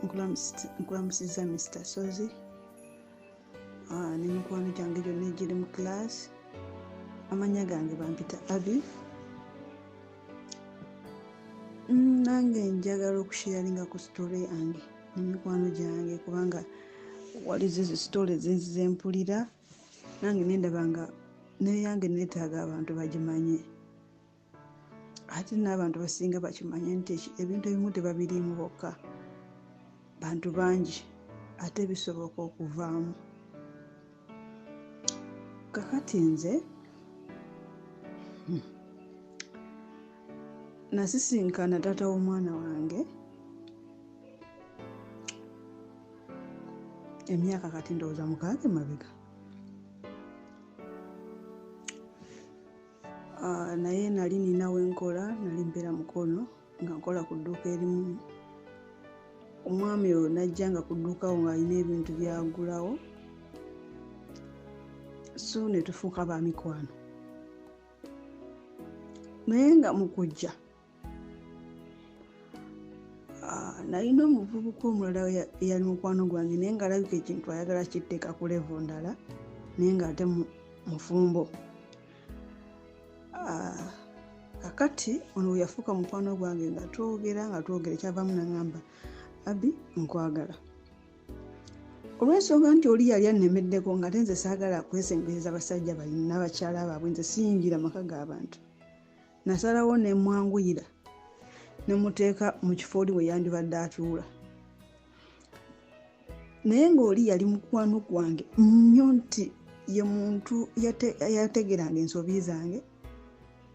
Nkulamusizza Mr. Sozi n'emikwano gyange gyonna egiri mu class. Amannya gange bampita Abby. Nange njagala okusharinga ku story yange n'emikwano gyange, kubanga walizo ezo story zenzize mpulira, nange nendaba nga neyange neetaaga abantu bagimanye. Ate n'abantu basinga bakimanye nti ebintu ebimu tebabiriimu bokka, bantu bangi ate bisoboka okuvaamu. Kakati nze nasisinkana taata w'omwana wange emyaka kati ndowooza 6 emabega. Naye nali nina we nkola, nali mbeera Mukono nga nkola ku dduuka erimu. Omwami oyo n'ajja nga ku dduuka awo ng'alina ebintu by'agulawo, so ne tufuuka ba mikwano. Naye nga mu kujja, nalina omuvubuka omulala eyali mukwano gwange, naye ng'alabika ekintu ayagala kitteeka ku level ndala, naye ng'ate mufumbo. Kakati ono we yafuuka mukwano gwange nga twogera kyavaamu n'aŋŋamba, Abby, nkwagala. Olw'ensonga nti oli yali annemeddeko ng'ate nze saagala kwesembereza basajja balina bakyala baabwe, nze siyingira maka g'abantu. Nasalawo ne mwanguyira ne muteeka mu kifo oli we yandibadde atuula. Naye ng'oli yali mukwano gwange nnyo nti ye muntu yategeranga ensobi zange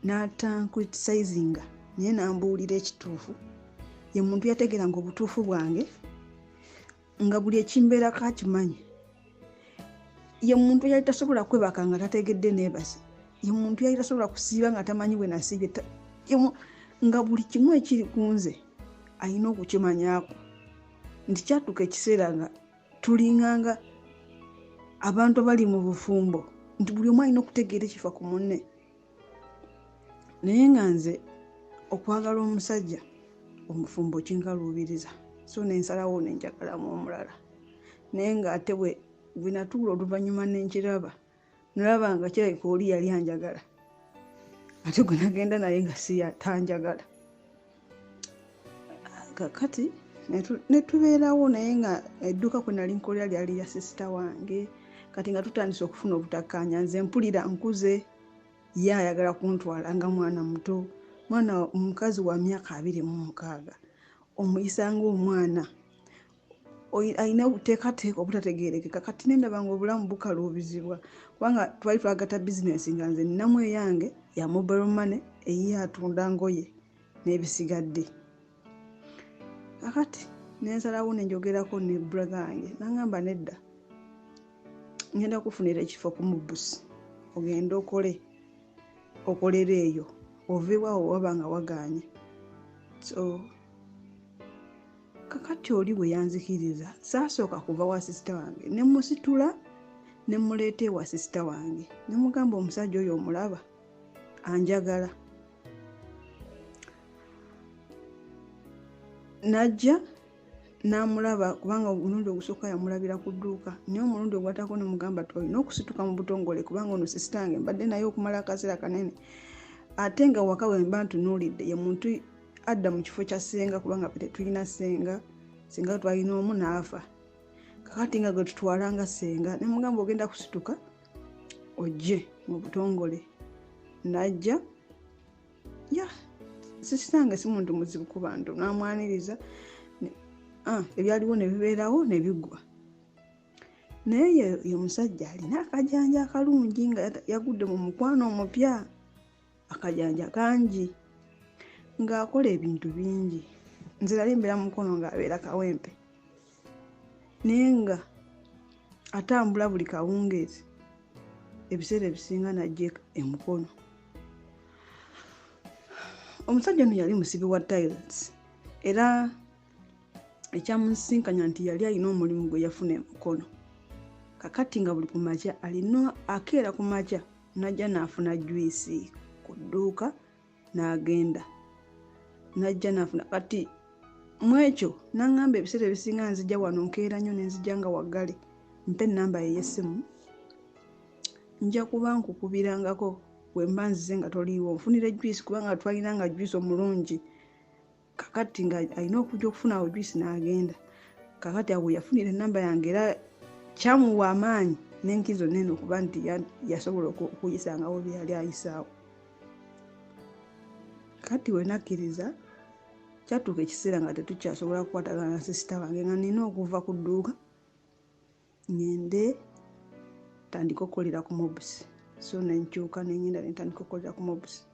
n'atancriticizinga, naye n'ambuulira ekituufu. Ye muntu yategeranga obutuufu bwange nga buli ekimbeerako akimanyi. Ye muntu yali tasobola kwebaka nga tategedde neebase. Ye muntu yali tasobola kusiiba nga tamanyi bwe nasiibye. Nga buli kimu ekiri ku nze alina okukimanyaako. Nti kyatuuka ekiseera nga tulinganga abantu abali mu bufumbo, nti buli omu alina okutegeera ekifa ku munne. Naye nga nze okwagala omusajja omufumbo kinkaluubiriza, so ne nsalawo ne njagalamu omulala. Naye ng'ate bwe natuula oluvannyuma ne nkiraba, nalaba nga kirabika oli yali anjagala, ate gwe nagenda naye nga si tanjagala. Kakati ne tubeerawo, naye nga edduuka kwe nali nkolera lyali lya sisita wange. Kati nga tutandise okufuna obutakkaanya, nze mpulira nkuze, ye ayagala kuntwala nga mwana muto, mwana mukazi wa myaka 26, omuyisa ng'omwana alina obuteekateeka obutategeerekeka. Kati ne ndaba ng'obulamu bukaluubizibwa, kubanga twali twagatta bizinensi nga nze nninamu eyange ya mobile money, eyiye atunda ngoye n'ebisigadde. Kakati ne nsalawo ne njogerako ne brother wange, n'aŋŋamba nedda, ngenda kufunira ekifo ku mubusi, ogende okolere eyo, oveewo awo waba nga wagaanye. So kakati oli bwe yanzikiriza, saasooka kuva wa sisita wange, ne musitula ne muleeta ewa sisita wange, ne mugamba omusajja oyo omulaba anjagala. N'ajja n'amulaba, kubanga omulundi ogusooka yamulabira ku dduuka, naye omulundi ogwatako ne mugamba olina okusituka mu butongole, kubanga ono sisita wange mbadde naye okumala akaseera kanene, ate nga waka we mba ntunuulidde ye muntu adda mu kifo kya ssenga, kubanga ffe tetulina ssenga, ssenga twalina omu n'afa. Kakati nga gwe tutwalanga ssenga, ne mugamba ogenda kusituka ojje mu butongole. N'ajja, ya sisita wange si muntu muzibu ku bantu, n'amwaniriza, ebyaliwo ne bibeerawo ne biggwa. Naye ye musajja alina akajanja akalungi nga yagudde mu mukwano omupya, akajanja kangi, ng'akola ebintu bingi. Nze nali mbeera Mukono ng'abeera Kawempe, naye nga atambula buli kawungeezi, ebiseera ebisinga n'ajja e Mukono. Omusajja ono yali musibi wa tiles, era ekyamusisinkanya nti yali alina omulimu gwe yafuna e Mukono. Kakati nga buli ku makya alina akeera ku makya n'ajja n'afuna juice ku dduuka n'agenda, n'ajja n'afuna. Kati Mu ekyo n'aŋŋamba ebiseera ebisinga nzija wano nkeera nnyo ne nzija nga waggale, mpa ennamba ye ey'essimu nja kuba nkukubirangako bwe mba nzize nga toliiwo, nfunire juyisi kubanga twalina nga juyisi omulungi. Kakati nga alina okujja okufuna awo juyisi n'agenda. Kakati awo yafunira ennamba yange era kyamuwa amaanyi n'enkizo nene okuba nti yasobola okuyisangawo bye yali ayisaawo. Kati we nakkiriza kyatuuka ekiseera nga tetukyasobola kukwatagana na sisita wange, nga nina okuva ku dduuka ngende ntandike okukolera ku Mobs. So nenkyuka nengenda nentandika okukolera ku Mobs,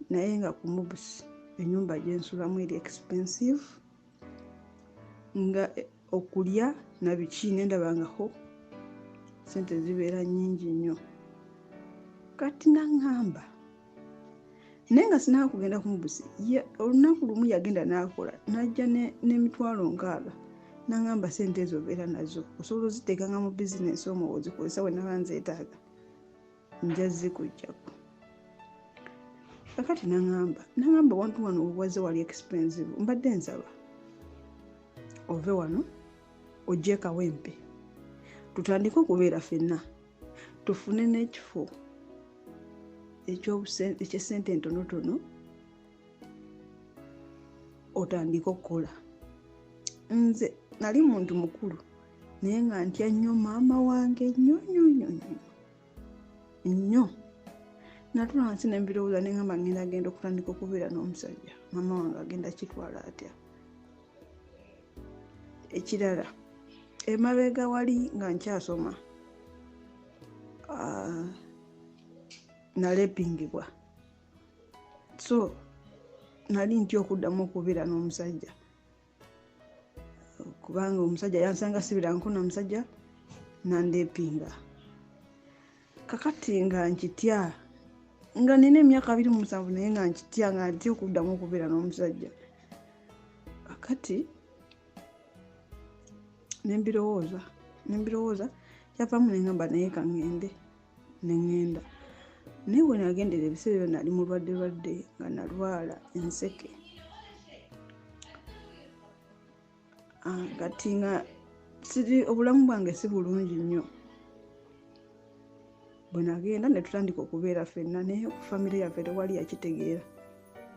naye nga ku Mobs ennyumba gye nsulamu eri expensive, nga okulya na biki nendaba nga ho sente zibeera nnyingi nnyo. Kati naŋŋamba naye nga sinaba kugenda ku Mobs, olunaku lumu yagenda n'akola n'ajja n'emitwalo 60, naŋŋamba sente ezo obeera nazo osobola oziteekanga mu bizinensi omwo ozikozesa we naba nzeetaaga, nja zikuggyako. Kakati naŋŋamba wantu wano wewaze wali expensive, mbadde nsaba ove wano ojje Kawempe tutandike okubeera ffenna, tufune n'ekifo eky'essente entonotono otandike okukola. Nze nali muntu mukulu naye nga ntya nnyo maama wange nnyo nnyo nnyo nnyo nnyo. Natuula wansi ne mbirowooza ne ŋŋamba ngenda genda okutandika okubeera n'omusajja, maama wange agenda kitwala atya? Ekirala emabega wali nga nkyasoma nalepingibwa, so nali ntya okuddamu okubeera n'omusajja kubanga omusajja yansanga sibiranko na musajja nandepinga. Kakati nga nkitya nga nina emyaka 27 naye nga nkitya nga ntya okuddamu okubeera n'omusajja. Kakati nembirowooza kyavaamu ne ŋŋamba naye ka ŋŋende, ne ŋŋenda. Naye we nagendera ebiseera ebyo nali mulwadde lwadde nga nalwala enseke. Kati nga siri obulamu bwange si bulungi nnyo. Bwe nagenda ne tutandika okubeera ffenna, naye ku famire yaffe tewali yakitegeera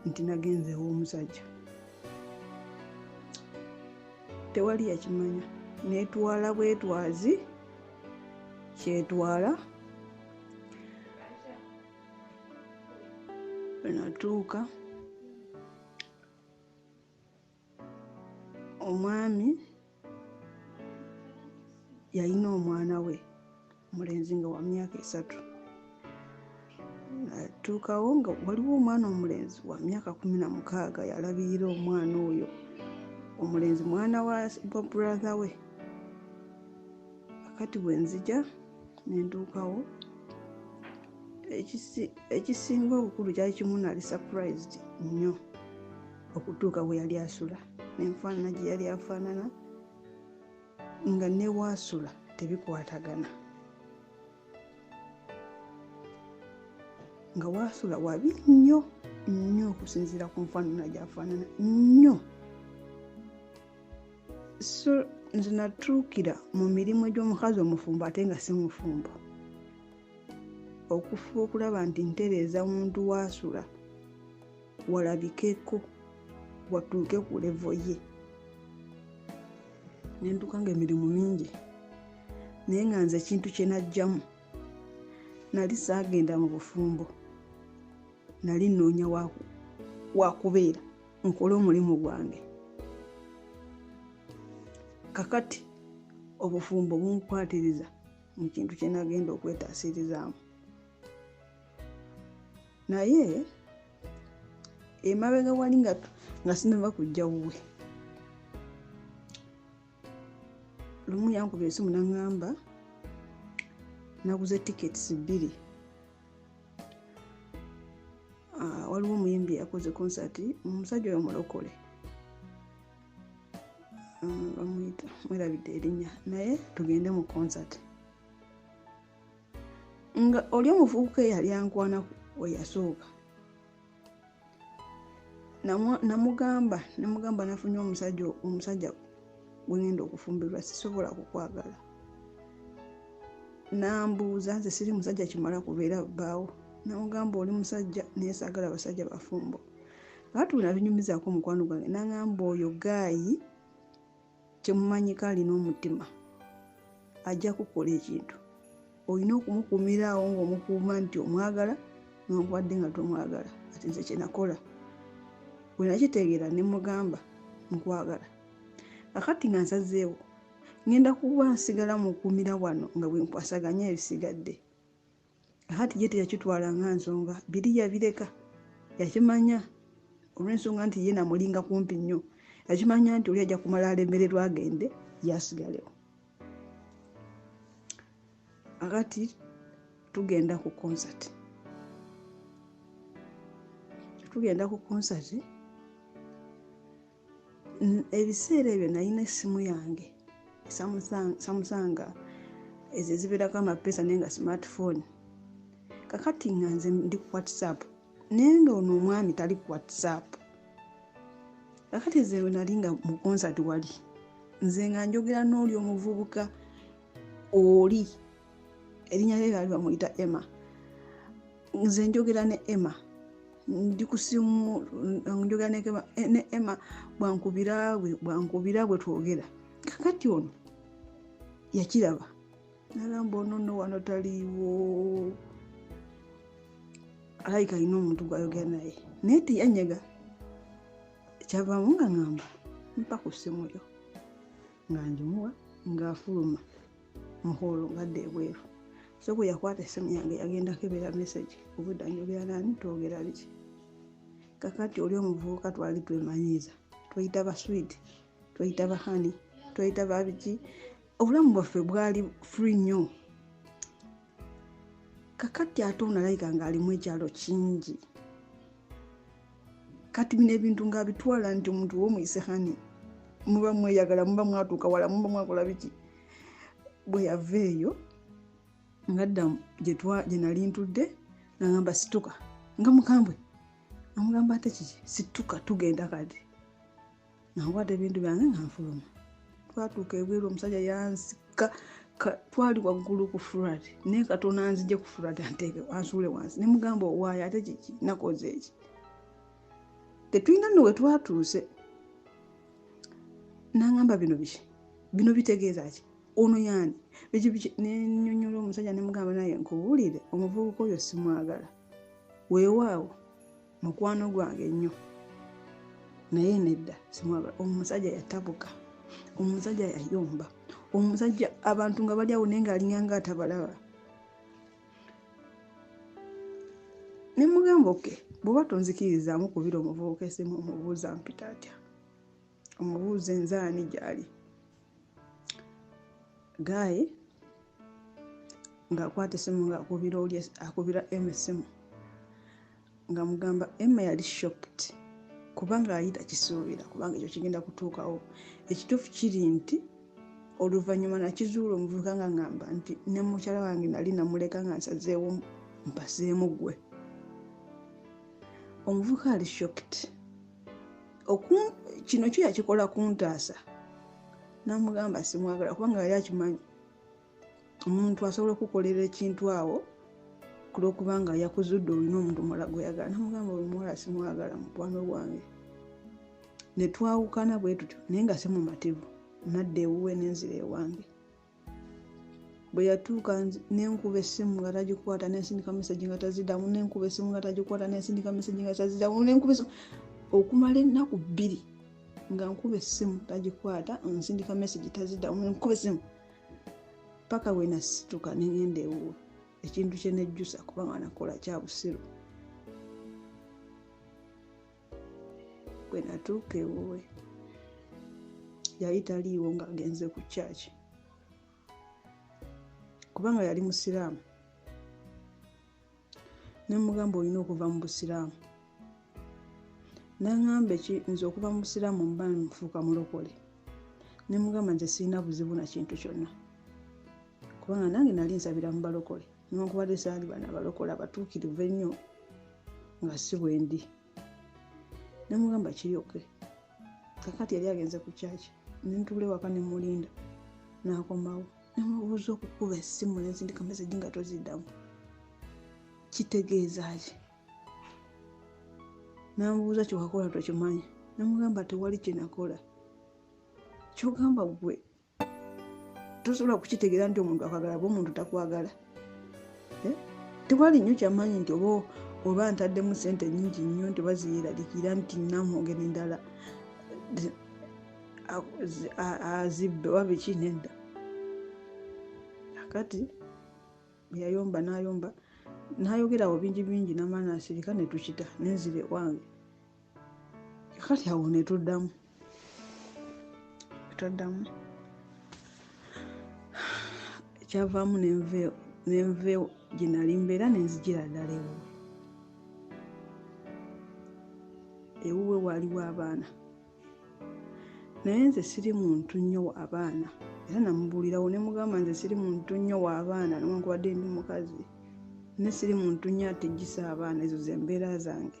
nti nagenze ew'omusajja, tewali yakimanya. Neetwala bwetwazi kyetwala. Bwe natuuka omwami yalina omwana we omulenzi nga wa myaka 3. Natuukawo nga waliwo omwana omulenzi wa myaka 16 yalabirira omwana oyo omulenzi, mwana wa brother we. Kakati bwe nzija ne ntuukawo, ekisinga obukulu kyali kimu, nali surprised nnyo okutuuka bwe yali asula n'enfaanana gye yali afaanana nga ne waasula tebikwatagana, nga waasula wabi nnyo nnyo okusinziira ku nfaanana gy'afaanana nnyo. So nze natuukira mu mirimu egy'omukazi omufumbo ate nga si mufumbo, okufuba okulaba nti ntereeza omuntu waasula walabikeko watuuke ku levo ye. Ne ntuuka ng'emirimu mingi, naye nga nze ekintu kye najjamu nali saagenda mu bufumbo, nali nnoonya wakubeera nkole omulimu gwange. Kakati obufumbo bunkwatiriza mu kintu kye nagenda okwetaasirizaamu. Naye emabega wali nga sinnava kujja wuwe, lumu yankubira essimu n'aŋŋamba naguze tickets 2. Waliwo omuyimbi eyakoze concert, omusajja oyo mulokole, bamuyita mwerabidde erinnya, naye tugende mu concert. Nga oli omuvubuka eyali ankwana we yasooka Namugamba nemugamba nafunye omusajja gwengenda okufumbirwa, sisobola kukwagala. Nambuuza nze siri musajja kimala kubeera bbaawo. Namugamba oli musajja naye saagala basajja bafumbo. Kakati bwe nabinyumizaako mukwano gwange nangamba oyo gaayi kyemumanyiko alina omutima, ajja kukola ekintu, olina okumukuumiraawo ng'omukuuma nti omwagala newankubadde nga tomwagala. Ati nze kyenakola bwe nakitegeera ne mugamba nkwagala. Kakati nga nsazeewo ngenda kuba nsigala mukuumira wano nga bwe nkwasaganya ebisigadde. Kakati ye teyakitwala nga nsonga, biri yabireka, yakimanya olw'ensonga nti ye namulinga kumpi nnyo, yakimanya nti oli ajja kumala alemererwa agende yasigalewo. Akati tugenda ku concert, ebiseera ebyo nalina essimu yange Samsung ezo ezibeerako amapeesa naye nga smartphone. Kakati nga nze ndi ku WhatsApp naye nga ono omwami tali ku WhatsApp. Kakati nze nali nga mu concert wali nze nga njogera n'oli omuvubuka oli erinnya lye baali bamuyita Emma. Nze njogera ne Emma, ndi ku ssimu njogera ne Emma, bwankubira bwe twogera. Kakati ono yakiraba nagamba ono nno wano taliiwo, alayika alina omuntu gw'ayogera naye, naye teyanyega. Kyavaamu nga ŋŋamba mpa ku ssimu yo, nga ngimuwa ng'afuluma mu hall ng'adda ebweru. So bwe yakwata essimu yange yagenda kebera message, obudda njogera nani, twogera biki. Kakati oli omuvubuka twali twemanyiiza, tweyita ba sweet, tweyita ba honey, tweyita ba biki, obulamu bwaffe bwali free nnyo. Kakati ate ono alayika ng'alimu ekyalo kingi. Kati bino ebintu ng'abitwala nti omuntu w'omuyise honey, muba mweyagala, muba mwatuuka wala, muba mwakola biki. Bwe yava eyo ngadda gye nali ntudde nagamba situka, nga mukambwe namugamba ate kiki, situka tugenda kati. Nankwata ebintu byange nga nfuluma. Twatuuka ebweru omusajja yansika, twali waggulu ku flat naye katono anzije ku flat anteeke ansuule wansi. Ne mugamba owaayo ate kiki, nakoze eki. Tetulina nno we twatuuse. Nangamba bino biki, bino bitegeeza ki, ono yaani biki biki. Nennyonnyola omusajja ne mugamba naye nkubuulire omuvubuka oyo simwagala, weewaawo mukwano gwange nnyo naye nedda simwagala. Omusajja yatabuka, omusajja yayomba, omusajja abantu nga bali awo naye ng'alinga nga atabalaba. Ne mugamba okay, bw'oba tonzikirizaamu kubira omuvubuka essimu omubuuza mpita atya, omubuuza nze ani gy'ali. Gaayi ng'akwata essimu ng'akubira oli akubira Emma essimu nga mugamba Emma yali shocked kubanga yali takisuubira kubanga ekyo kigenda kutuukawo. Ekituufu kiri nti oluvannyuma nakizuula omuvubuka nga ŋŋamba nti ne mukyala wange nali namuleka nga nsazeewo mpaseemu ggwe. Omuvubuka ali shocked. Kino kyo yakikola kuntaasa. Namugamba simwagala kubanga yali akimanyi omuntu asobola okukolera ekintu awo ku lw'okubanga yakuzudde olina omuntu omulala gw'oyagala. Namugamba oyo omuwala simwagala mukwano gwange. Ne twawukana bwe tutyo naye nga si mumativu, nadda ewuwe n'enzira ewange. Bwe yatuuka nenkuba essimu nga tagikwata, nensindika message nga taziddamu, nenkuba essimu nga tagikwata, nensindika message nga taziddamu, nenkuba essimu okumala ennaku 2 nga nkuba essimu tagikwata, nsindika message taziddamu, nkuba essimu paka we nasituka ne ngenda ewuwe. Ekintu kye nejjusa kubanga nakola kya busiru. Bwe natuuka ewuwe yali taliiwo ng'agenze ku church kubanga yali musiraamu. Ne mugamba olina okuva mu busiraamu. N'aŋŋamba nze okuva mu busiraamu mba nfuuka mulokole. Ne mugamba nze sirina buzibu na kintu kyonna kubanga nange nali nsabira mu balokole, newankubadde saali bano abalokole abatuukirivu ennyo nga si bwe ndi. Namugamba kiryoke. Kakati yali agenze ku kyaki, nentuula ewaka ne mulinda n'akomawo. Nemubuuza okukuba essimu nensindika message nga toziddamu, kitegeeza ki? Namubuuza kyewakola tokimanyi. Namugamba tewali kyenakola. Kyogamba gwe tosobola kukitegeera nti omuntu akwagala oba omuntu takwagala. Tewali nnyo kyamanyi nti oba ntaddemu ssente nnyingi nnyo nti baziyeraliikirira nti namwogera endala azibbe oba biki, nedda. Kakati yayomba n'ayomba n'ayogera awo bingi bingi n'amala n'asirika ne tukita nenzira ewange. Kakati awo ne tuddamu twaddamu ekyavaamu nenve gye nali mbeera nenzijira ddala ewuwe. Ewuwe waaliwo abaana, naye nze siri muntu nnyo wa abaana, era namubuulirawo ne mugamba nze siri muntu nnyo wa abaana newankubadde ndi mukazi, ne siri muntu nnyo atejjisa abaana, ezo ze mbeera zange.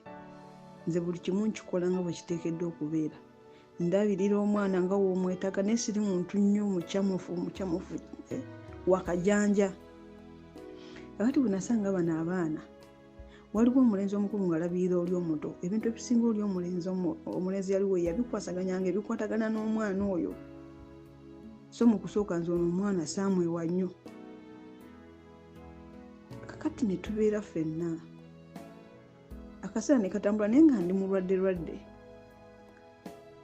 Nze buli kimu nkikola nga bwe kiteekeddwa okubeera, ndabirira omwana nga w'omwetaaga, naye siri muntu nnyo mukyamufu wakajanja. Kakati bwe nasanga bano abaana, waliwo omulenzi omukulu ng'alabirira oli omuto, ebintu ebisinga oli omulenzi yaliwo yabikwasaganyanga ebikwatagana n'omwana oyo. So mu kusooka nze ono omwana saamwewa nnyo. Kakati ne tubeera ffenna, akaseera ne katambula naye nga ndi mulwadde lwadde,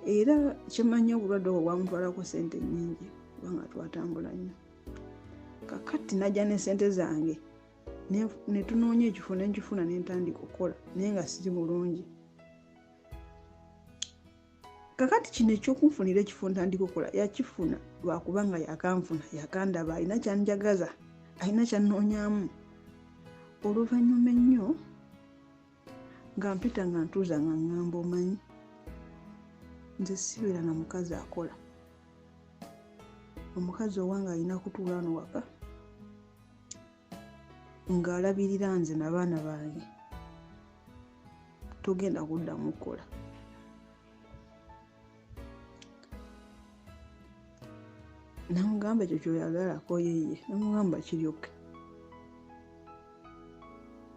era kyemanyi obulwadde obwo bwamutwalako ssente nnyingi kubanga twatambula nnyo. Kakati najja ne ssente zange ne tunoonya ekifo ne nkifuna ne ntandika okukola naye nga siri bulungi. Kakati kino ekyokunfunira ekifo ntandika okukola yakifuna lwakubanga yakanfuna, yakandaba, alina kyanjagaza, alina kyannoonyaamu. Oluvannyuma ennyo nga mpita nga ntuuza nga ŋŋamba omanyi nze sibeera na mukazi akola, omukazi owange alina kutuula wano waka ng'alabirira nze n'abaana bange, togenda kuddamu kukola. Namugamba ekyo kyoyagalako yeye, namugamba kiryoke,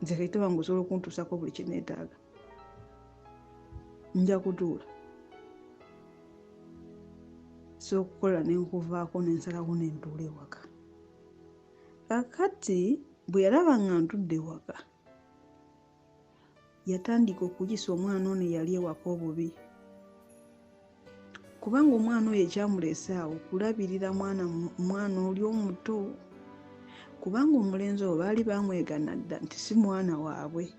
nze kaite wange osobola okuntuusako buli kye neetaaga, nja kutuula. So okukola ne nkuvaako ne nsalako ne ntuula ewaka. Kakati bwe yalaba nga ntudde ewaka, yatandika okuyisa omwana ono eyali ewaka obubi, kubanga omwana oyo ekyamuleese awo kulabirira mwana oli omuto, kubanga omulenzi oyo baali bamwegana dda nti si mwana waabwe.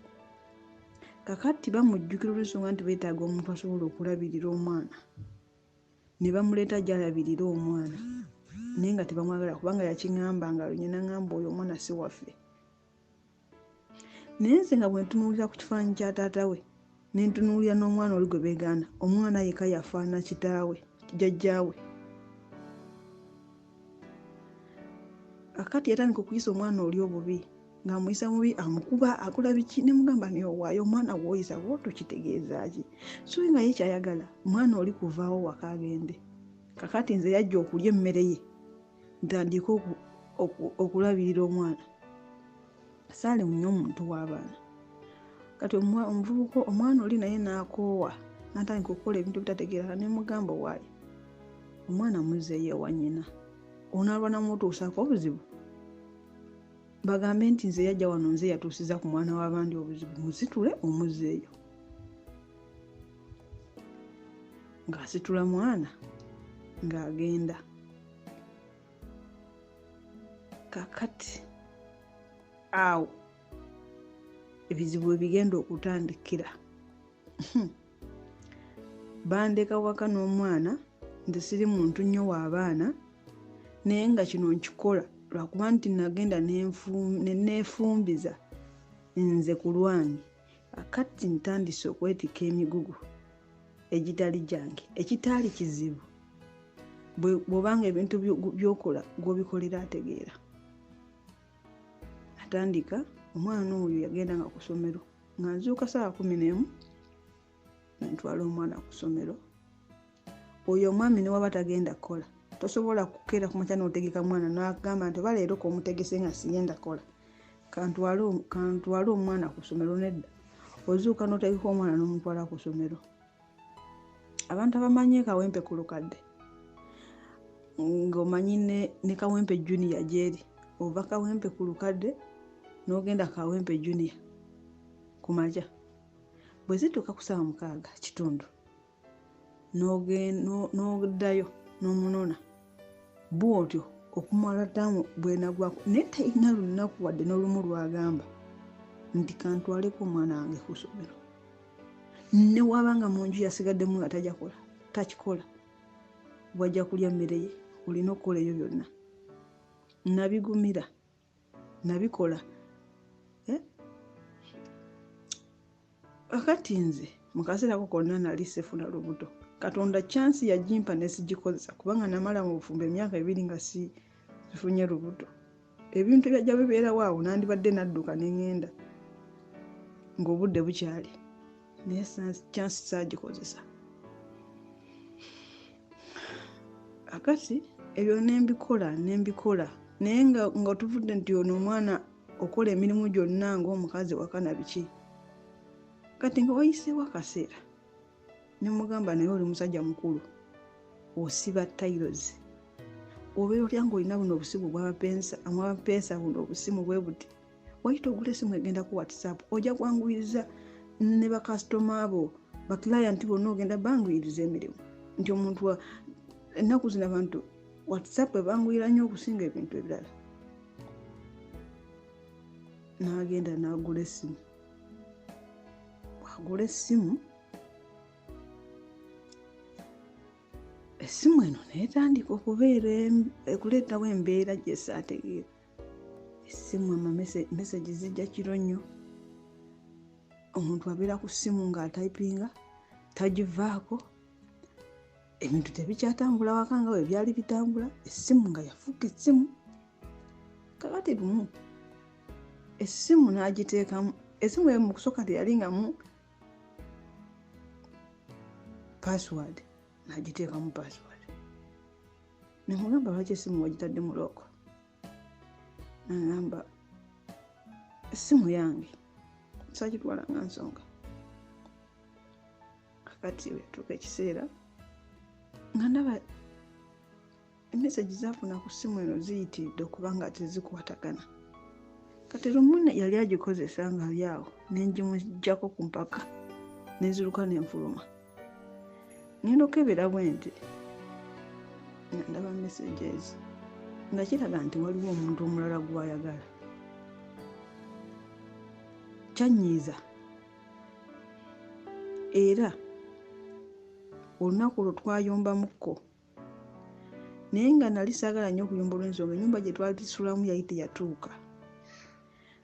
Kakati bamujjukira olw'ensonga nti beetaaga omuntu asobola okulabirira omwana, ne bamuleeta gy'alabirira omwana, naye nga tebamwagala kubanga yakiŋŋamba nga lunye n'aŋŋamba oyo omwana si waffe. Naye nze nga bwe ntunuulira ku kifaananyi kya taata we ne ntunuulira n'omwana oli gwe beegaana, omwana yekka yafaanana kitaawe, jjajjaawe. Kakati yatandika okuyisa omwana oli obubi, ng'amuyisa mubi, amukuba, akola biki, ne mugamba naye owaayo omwana gw'oyisa bw'otyo kitegeeza ki? So nga ye ky'ayagala mwana oli kuvaawo waka agende. Kakati nze yajja okulya emmere ye ntandike okulabirira omwana. Saali nnyo omuntu w'abaana. Kati omuvubuka omwana oli naye n'akoowa n'atandika okukola ebintu ebitategeereka, ne mugamba owaaye omwana muzzeeyo ewa nnyina, onaalwa namutuusaako obuzibu, bagambe nti nze yajja wano nze yatuusiza ku mwana w'abandi obuzibu, musitule omuzzeeyo. Ng'asitula mwana ng'agenda. Kakati awo ebizibu ebigenda okutandikira, bandeka waka n'omwana, nze siri muntu nnyo w'abaana, naye nga kino nkikola lwakuba nti nagenda ne neefumbiza nze ku lwange. Kakati ntandise okwetikka emigugu egitali gyange, ekitaali kizibu bw'obanga ebintu by'okola gw'obikolera ategeera. Atandika omwana oyo yagendanga ku ssomero nga nzuuka ssaawa 11 Nentwala omwana ku ssomero. Oyo omwami ne waba tagenda kukola, tosobola kukeera ku makya n'otegeka mwana n'agamba nti oba leero k'omutegese nga sigenda kukola, kantwale omwana ku ssomero. Nedda, ozuuka n'otegeka omwana n'omutwala ku ssomero. Abantu abamanyi Kawempe ku lukadde, ng'omanyi ne Kawempe Junior gy'eri, ova Kawempe ku lukadde n'ogenda Kawempe Junior ku makya. Bwe zituuka ku ssaawa 6:15 n'oddayo n'omunona bw'otyo okumala ttaamu bw'enagwako, naye talina lunaku wadde n'olumu lw'agamba nti kantwaleko omwana wange ku ssomero. Ne waba nga mu nju yasigaddemu nga tajja kukola, takikola, bw'ajja kulya mmere ye, olina okukola ebyo byonna. Nabigumira, nabikola. Akati nze mu kaseera ako konna nali sifuna lubuto. Katonda chance yagimpa ne sigikozesa, kubanga namala mu bufumbo emyaka 2 nga sifunye lubuto. Ebintu ebyajja bibeerawo awo nandibadde nadduka ne ŋŋenda ng'obudde bukyali, naye chance saagikozesa. Akati ebyo nembikola naye nga tuvudde nti ono omwana okola emirimu gyonna ng'omukazi waka na biki. Kati nga wayiseewo akaseera ne mugamba, naye oli musajja mukulu, osiba tiles, obeera otya ng'olina buno obusimu bw'abapeesa, buno obusimu bwe buti, wayita ogula essimu egenda ku WhatsApp, ojja kwanguyiriza ne bakasitoma abo, baklayenti bonna ogenda banguyiriza emirimu. Nti omuntu ennaku zino abantu WhatsApp ebanguyira nnyo okusinga ebintu ebirala. N'agenda n'agula essimu. Bw'agula essimu, essimu eno n'etandika okubeera okuleetawo embeera gye saategeera. Essimu message zijja kiro nnyo. Omuntu abeera ku ssimu ng'atayipinga, tagivaako. Ebintu tebikyatambula waka nga bwe byali bitambula. Essimu nga yafuuka essimu. Kakati lumu essimu n'agiteekamu, essimu eyo mu kusooka teyalingamu password, n'agiteekamu password. Ne mugamba, lwaki essimu wagitadde mu lock? N'agamba, essimu yange, saagitwala nga nsonga. Kakati bwe yatuuka ekiseera nga ndaba emessage zaafuna ku ssimu eno ziyitiridde okuba nga tezikwatagana. Kati lumu yali agikozesa ng'ali awo, ne ngimuggyako ku mpaka, ne nziruka ne nfuluma. Ngenda okukebera bwe nti nga ndaba messages nga kiraga nti waliwo omuntu omulala gw'ayagala. Kyannyiiza. Era olunaku olwo twayombamukko, naye nga nali saagala nnyo okuyomba olw'ensonga ennyumba gye twali tusulamu yali teyatuuka.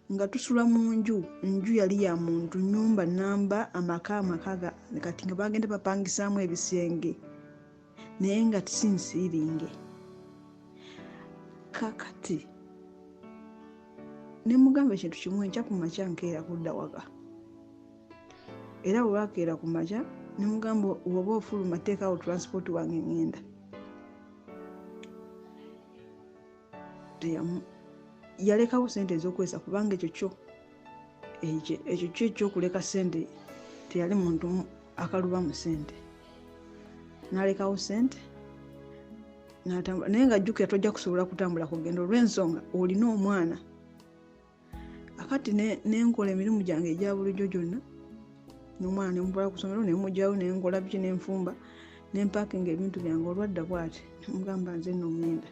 Nga tusula mu nju yali ya muntu, nnyumba nnamba, amaka kati nga bagenda bapangisaamu ebisenge, naye nga si nsiiringe. Kakati ne mugamba ekintu kimu, enkya ku makya nkeera kudda waka. Era bwe lwakeera ku makya ne mugamba, bw'oba ofuluma teekawo transport wange ŋŋenda. Yalekawo ssente ez'okwesa, kubanga ekyo kyo ekyokuleka ssente teyali muntu akaluba mu ssente. N'alekawo ssente n'atambula, naye nga jjukira tojja kusobola kutambula kugenda olw'ensonga olina omwana. Akati ne nkola emirimu gyange egya bulijjo gyonna, n'omwana ne mutwala ku ssomero, ne muggyayo, ne nkola biki, ne nfumba, ne mpaakinga ebintu byange. Olwadda bw'ati ne mugamba, nze nno ŋŋenda.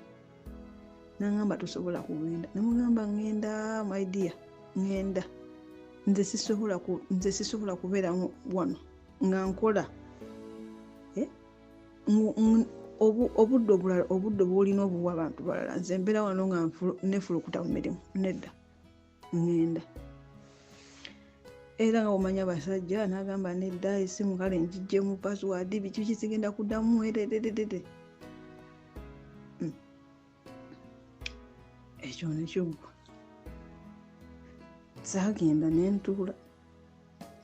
N'aŋŋamba tosobola kugenda. Ne mugamba ŋŋenda, my dear, ŋŋenda. Nze sisobola kubeera wano nga nkola. Obudde obulala, obudde bw'olina obuwa abantu balala. Nze mbeera wano nga neefulukuta mu mirimu. Nedda, ŋŋenda. Era nga bw'omanyi abasajja, n'agamba nedda, essimu kale ngiggyemu password, biki biki, sigenda kuddamu, erererere. Ekyo ne kiggwa. Saagenda ne ntuula,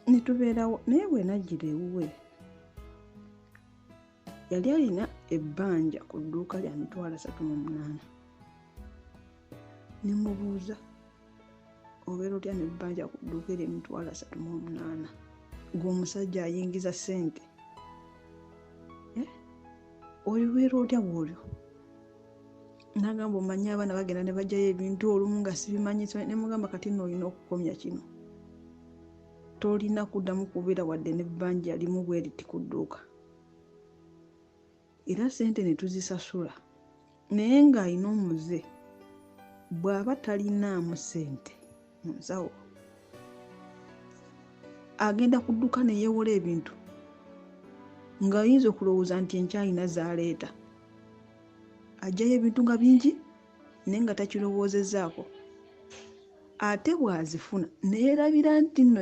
ne tubeerawo. Naye bwe najjira ewuwe Yali alina ebbanja ku dduuka lya 308,000. Ne mubuuza, obeera otya n'ebbanja ku dduuka erya 308,000? Ng'omusajja ayingiza ssente. Olibeera otya bw'olyo? N'agamba omanyi abaana bagenda ne bajjayo ebintu olumu nga sibimanyi. Ne mugamba kati nno olina okukomya kino. Tolina kuddamu kubeera wadde n'ebbanja limu bwe riti ku dduuka. Era ssente ne tuzisasula. Naye ng'alina omuze, bw'aba talinaamu ssente mu nsawo, agenda ku dduuka ne yeewola ebintu ng'ayinza okulowooza nti enkya alina z'aleeta. Aggyayo ebintu nga bingi naye nga takirowoozezzaako. Ate bw'azifuna ne yeerabira nti nno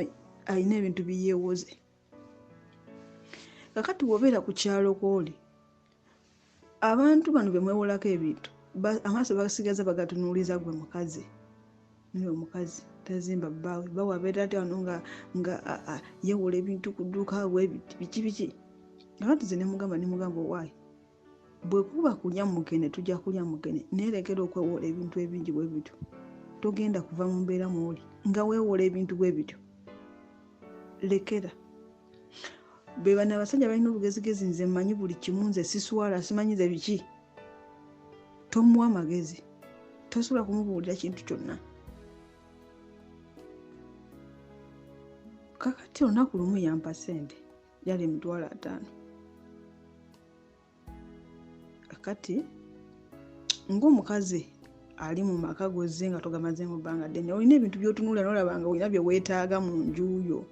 alina ebintu bye yeewoze. Kaakati bw'obeera ku kyalo kw'oli, abantu bano be mwewolako ebintu amaaso basigaza bagatunuuliza gwe mukazi. Naye omukazi tazimba bbaawe, bbaawe abeera atya wano nga yeewola ebintu ku dduuka bwe biti biki biki. Kaakati nze ne mugamba owaaye, bwe kuba kulya mukene tujja kulya mukene, naye lekera okwewola ebintu ebingi bwe bityo. Togenda kuva mu mbeera mw'oli nga weewola ebintu bwe bityo. Lekera. Be bano abasajja balina olugezigezi, nze mmanyi buli kimu, nze siswala, simanyi nze biki. Tomuwa magezi, tosobola kumubuulira kintu kyonna. Kakati olunaku lumu yampa ssente, yali 50,000. Kakati ng'omukazi ali mu maka gozze nga togamazeemu bbanga ddene, olina ebintu by'otunuulira n'olaba nga olina bye weetaaga mu nju yo.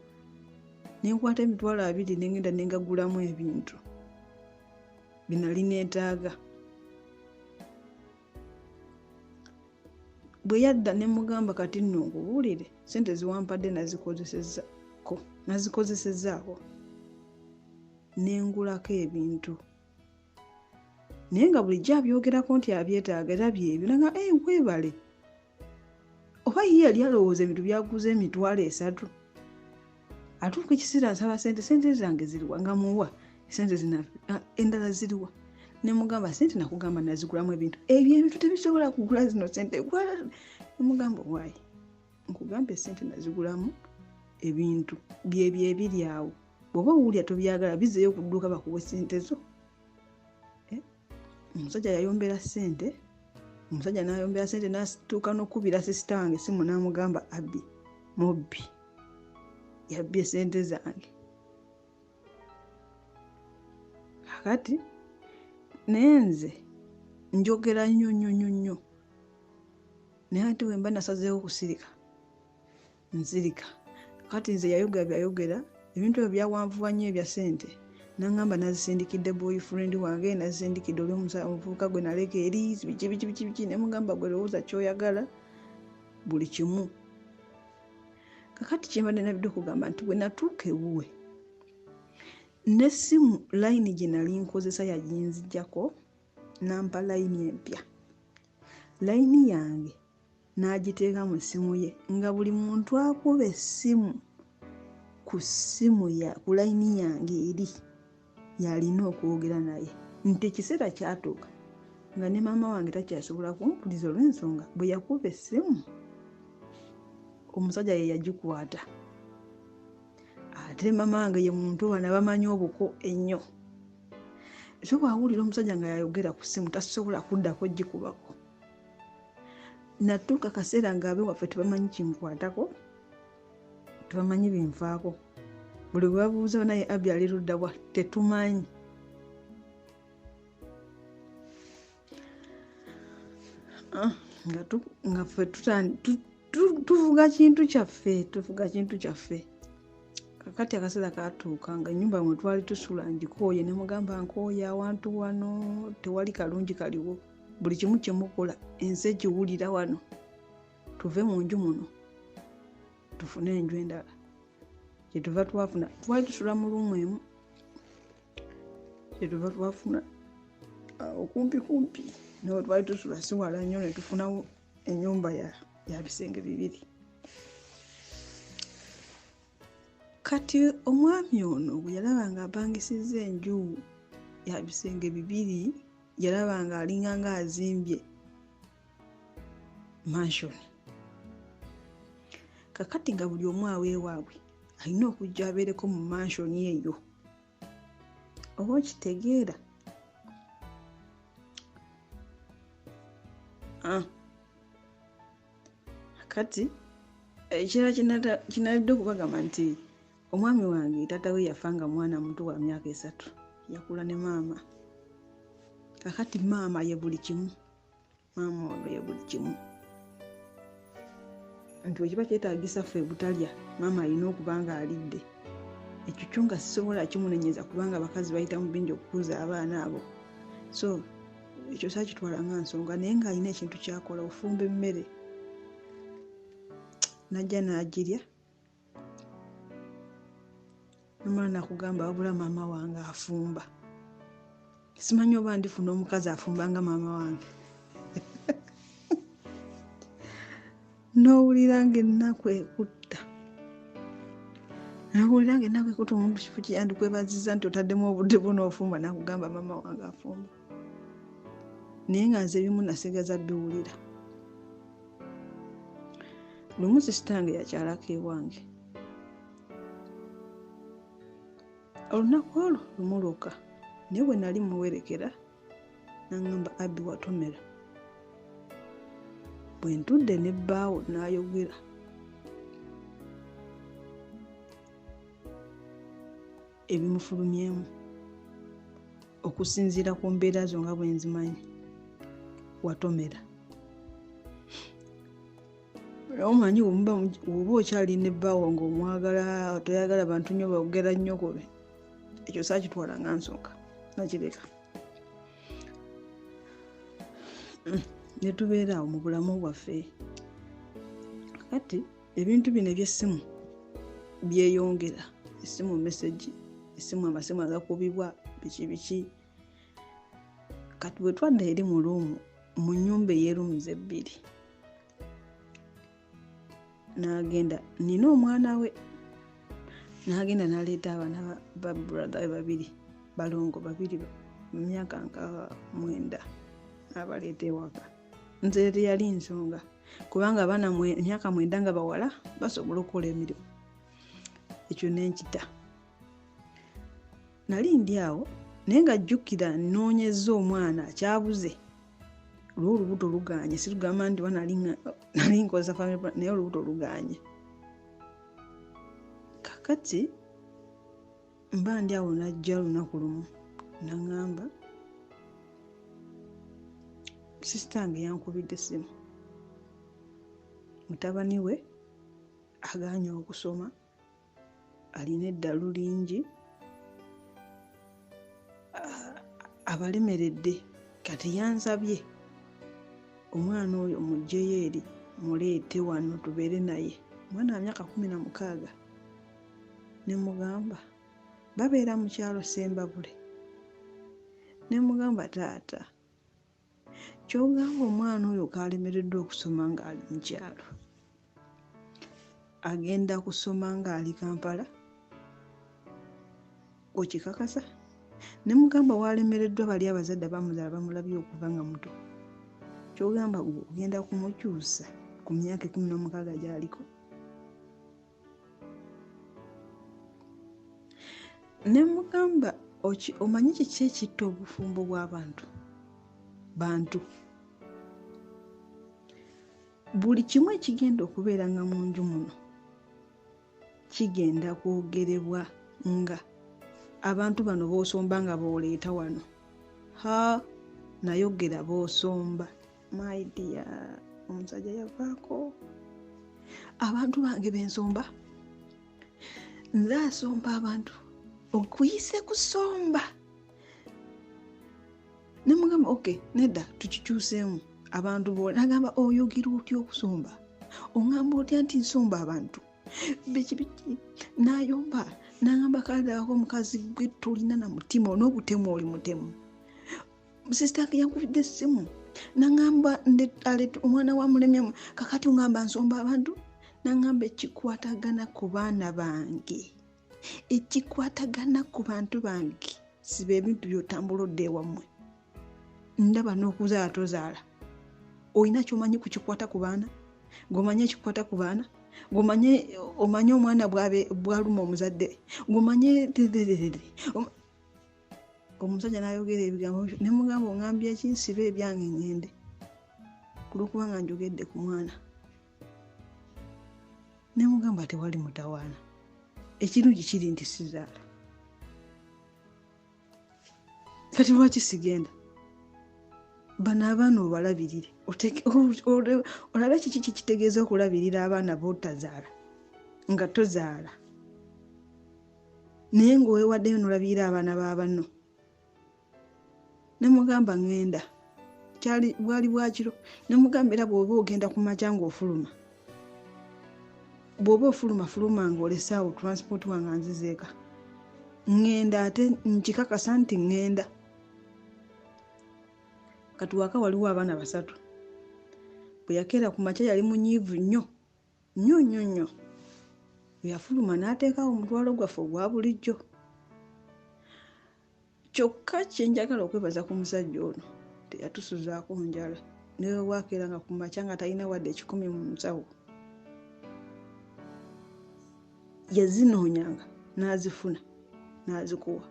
Ne nkwata 20,000 ne ngenda ne ngagulamu ebintu bye nali neetaaga. Bwe yadda ne mugamba kati nno nkubuulire, ssente ziwampadde nazikozesezzaako ne ngulako ebintu. Naye nga bulijjo abyogerako nti abyetaaga era byebyo, nanga nkwebale. Oba ye yali alowooza ebintu byaguze 300,000. Atuuka ekiseera nsaba ssente, ssente zange ziriwa? Nga muwa ssente zina endala ziriwa? Ne mugamba ssente nakugamba nazigulamu ebintu. Ebyo ebintu tebisobola kugula zino ssente. Ne mugamba waayi, nkugambye ssente nazigulamu ebintu byebyo ebiri awo. Bw'oba owulira tobyagala bizzeeyo ku dduuka bakuwe ssente zo. Omusajja yayombera ssente, omusajja n'ayombera ssente n'atuuka n'okukubira sisita wange essimu n'amugamba abbi, mubbi, yabbye ssente zange. Kakati naye nze njogera nnyo nnyo nnyo nnyo, naye ate bwe mba nasazeewo kusirika, nsirika. Kati nze yayogera byayogera, ebintu ebyo byawanvuwa nnyo ebya ssente. N'angamba nazisindikidde boyfriend wange, nazisindikidde oli omuvubuka gwe naleka eri, biki biki biki biki. Ne mugamba gwe lowooza ky'oyagala buli kimu. Kakati kye mbadde nabidde okugamba nti bwe natuuka ewuwe, n'essimu layini gye nali nkozesa yaginzigyako n'ampa layini empya. Layini yange n'agiteeka mu ssimu ye nga buli muntu akuba essimu ku ssimu ku layini yange eri yalina okwogera naye. Nti ekiseera kyatuuka nga ne maama wange takyasobola kumpuliza olw'ensonga bwe yakuba essimu omusajja ye yagikwata. Ate maama wange ye muntu bano abamanyi obuko ennyo. So bw'awulira omusajja nga yayogera ku ssimu tasobola kuddako gikubako. Natuuka kaseera ng'abewaffe tebamanyi kinkwatako, tebamanyi binfaako. Buli gwe babuuza naye Abby ali ludda wa, tetumanyi. Nga ffe tuvuga kintu kyaffe, tuvuga kintu kyaffe. Kakati akaseera kaatuuka nga ennyumba mwe twali tusula ngikooye, ne mugamba nkooye awantu wano tewali kalungi kaliwo. Buli kimu kye mukola ensi ekiwulira wano. Tuve mu nju muno tufune enju endala. Kyetuva twafuna, twali tusula mu luumu emu, kyetuva twafuna okumpi kumpi naye twali tusula si wala nnyo, ne tufunawo ennyumba ya bisenge bibiri. Kati omwami ono bwe yalaba nga apangisizza enju ya bisenge 2, yalaba nga alinga nga azimbye mansion. Kakati nga buli omu aweewaabwe alina okujja abeereko mu mansion eyo. Oba okitegeera? Kati ekirala kinalidde okubagamba nti omwami wange taata we yafa nga mwana muto wa myaka 3, yakula ne maama. Kakati maama ye buli kimu, maama ono ye buli kimu. Nti bwe kiba kyetaagisa ffe butalya, maama alina okuba nga alidde. Ekyo kyo nga sisobola kimunenyeza kubanga abakazi bayita mu bingi okukuza abaana abo. So ekyo saakitwala nga nsonga, naye ng'alina ekintu ky'akola, ofumba emmere n'ajja n'agirya, namala nakugamba wabula maama wange afumba. Simanyi oba ndifuna omukazi afumba nga maama wange. N'owulira ng'ennaku ekutta. N'owulira ng'ennaku ekutta omuntu kifo kye yandikwebaziza nti otaddemu obudde bwo n'ofumba, n'akugamba maama wange afumba. Naye nga nze ebimu nasigaza biwulira. Lumu sisitange yakyalako ewange. Olunaku olwo lumu lwokka, naye bwe nali muwerekera n'aŋŋamba Abby watomera. Bwe ntudde ne bbaawo n'ayogera. Ebimufulumyemu okusinziira ku mbeera zo nga bwe nzimanyi, watomera. Omanyi bw'oba okyali ne bbaawo ng'omwagala, toyagala bantu nnyo boogera nnyo ku ekyo saakitwala nga nsonga, nakireka. Ne tubeera awo mu bulamu bwaffe. Kati ebintu bino eby'essimu byeyongera, essimu message, essimu amasimu agakubibwa, biki biki. Kati bwe twadda eri mu luumu, mu nnyumba ey'erooms 2, n'agenda nina omwana we, n'agenda n'aleeta abaana ba brother we 2, balongo 2 mu myaka nga 9, n'abaleeta ewaka. Nze teyali nsonga kubanga abaana emyaka 9 nga bawala basobola okukola emirimu. Ekyo ne nkita. Nali ndi awo naye nga jjukira nnoonyezza omwana akyabuze. Olwo olubuto lugaanye, sirugamba nti oba nali nkozesa family plan, naye olubuto lugaanye. Kakati mba ndi awo n'ajja olunaku lumu n'aŋŋamba sisitange yankubidde essimu, mutabani we agaanye okusoma, alina eddalu lingi, abalemeredde, kati yansabye omwana oyo muggyeyo eri muleete wano tubeere naye. Omwana wa myaka 16. Ne mugamba babeera mu kyalo Ssembabule. Ne mugamba taata, ky'ogamba omwana oyo k'alemereddwa okusoma ng'ali mu kyalo, agenda kusoma ng'ali Kampala, okikakasa? Ne mugamba w'alemereddwa bali abazadde abamuzaala bamulabye okuva nga muto, ky'ogamba gwe ogenda kumukyusa ku myaka 16 gy'aliko? Ne mugamba omanyi kiki ekitta obufumbo bw'abantu? Bantu. Buli kimu ekigenda okubeera nga mu nju muno kigenda kwogerebwa nga abantu bano b'osomba nga b'oleeta wano. Ha, nayogera b'osomba. My dear, omusajja yavaako. Abantu bange b'ensomba. Nze asomba abantu. Okuyise kusomba. Ne mugamba, okay, nedda tukikyuseemu. Abantu b'ola. Nagamba, oyogera otya okusomba? Oŋŋamba otya nti nsomba abantu? Biki biki? N'ayomba, n'aŋŋamba kale omukazi gwe tolina na mutima, n'obutemu oli mutemu. Sister wange yankubidde essimu. N'aŋŋamba omwana wa mulemye, kakati oŋŋamba nsomba abantu? N'aŋŋamba ekikwatagana ku baana bange, ekikwatagana ku bantu bange, Siba ebintu by'otambula odda ewammwe. Ndaba n'okuzaala tozaala. Olina ky'omanyi ku kikwata ku baana? Gw'omanyi ekikwata ku baana? Gw'omanyi omanye omwana bw'aluma omuzadde? Gw'omanyi omusajja n'ayogera ebigambo ne mugamba ongambye ki nsibe ebyange ŋŋende ku lw'okubanga njogedde ku mwana. Ne mugamba tewali mutawaana. Ekirungi kiri nti sizaala. Kati lwaki sigenda? Bano abaana obalabirire. Olabe kiki kikitegeeza okulabirira abaana b'otazaala nga tozaala. Naye ng'oweewaddeyo n'olabirira abaana ba banno. Ne mugamba ŋŋenda. Kyali bwali bwa kiro. Ne mugamba era bw'oba ogenda ku makya ng'ofuluma. Bw'oba ofuluma fuluma ng'olese awo transport wange anzizeeka. Ŋŋenda ate nkikakasa nti ŋŋenda. Kati waka waliwo abaana 3. Bwe yakeera ku makya yali munyiivu nnyo. Nnyo nnyo nnyo. Bwe yafuluma n'ateekawo omutwalo gwaffe ogwa bulijjo. Kyokka kye njagala okwebaza ku musajja ono teyatusuzaako njala. Ne bwe bwakeeranga ku makya nga talina wadde 1 mu nsawo. Yazinoonyanga n'azifuna n'azikuwa.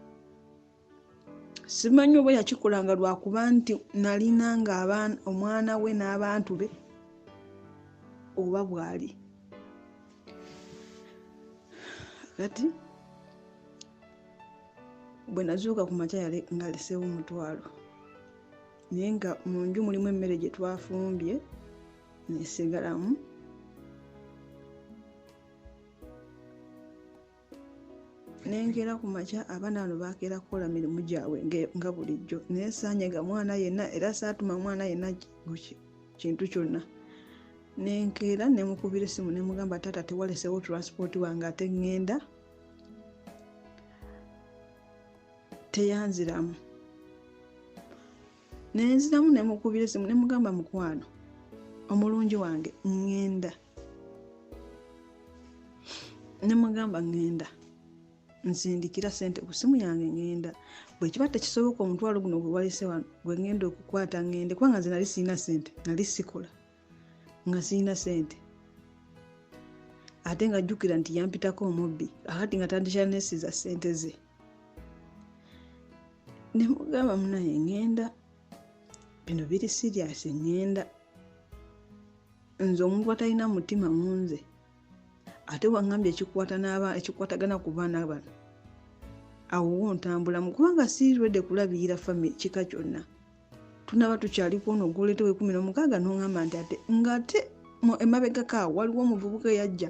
Simanyi oba yakikolanga lwakuba nti nalinanga omwana we n'abantu be oba bw'ali. Kati bwe nazuuka ku makya yali ng'aleseewo omutwalo. Naye nga mu nju mulimu emmere gye twafumbye nesigalamu. Nenkeera ku makya abaana bano baakeera kukola mirimu gyabwe nga bulijjo. Naye saanyega mwana yenna era saatuma mwana yenna kintu kyonna. Nenkeera ne mukubira essimu ne mugamba taata tewaleseewo transport wange ate ŋŋenda. Teyanziramu. Nenziramu ne mukubira essimu ne mugamba mukwano omulungi wange ŋŋenda. Ne mugamba ŋŋenda. Nsindikira ssente ku ssimu yange ŋŋenda. Bwe kiba tekisoboka omutwalo guno gwe walese wano gwe ŋŋenda okukwata ŋŋende kubanga nze nali sirina ssente, nali sikola nga sirina ssente. Ate nga jjukira nti yampitako omubbi akati nga tandikyanesiza ssente ze. Ne mugamba munaye ŋŋenda, bino biri serious ŋŋenda. Nze omuntu atalina mutima mu nze. Ate waŋŋambye ekikwatagana ku baana bano. Awo wo ntambulamu kubanga sirwedde kulabirira family kika kyonna. Tunaba tukyali ku ono gw'oleetewo 16 n'oŋŋamba nti ate ng'ate emabegako awo waliwo omuvubuka eyajja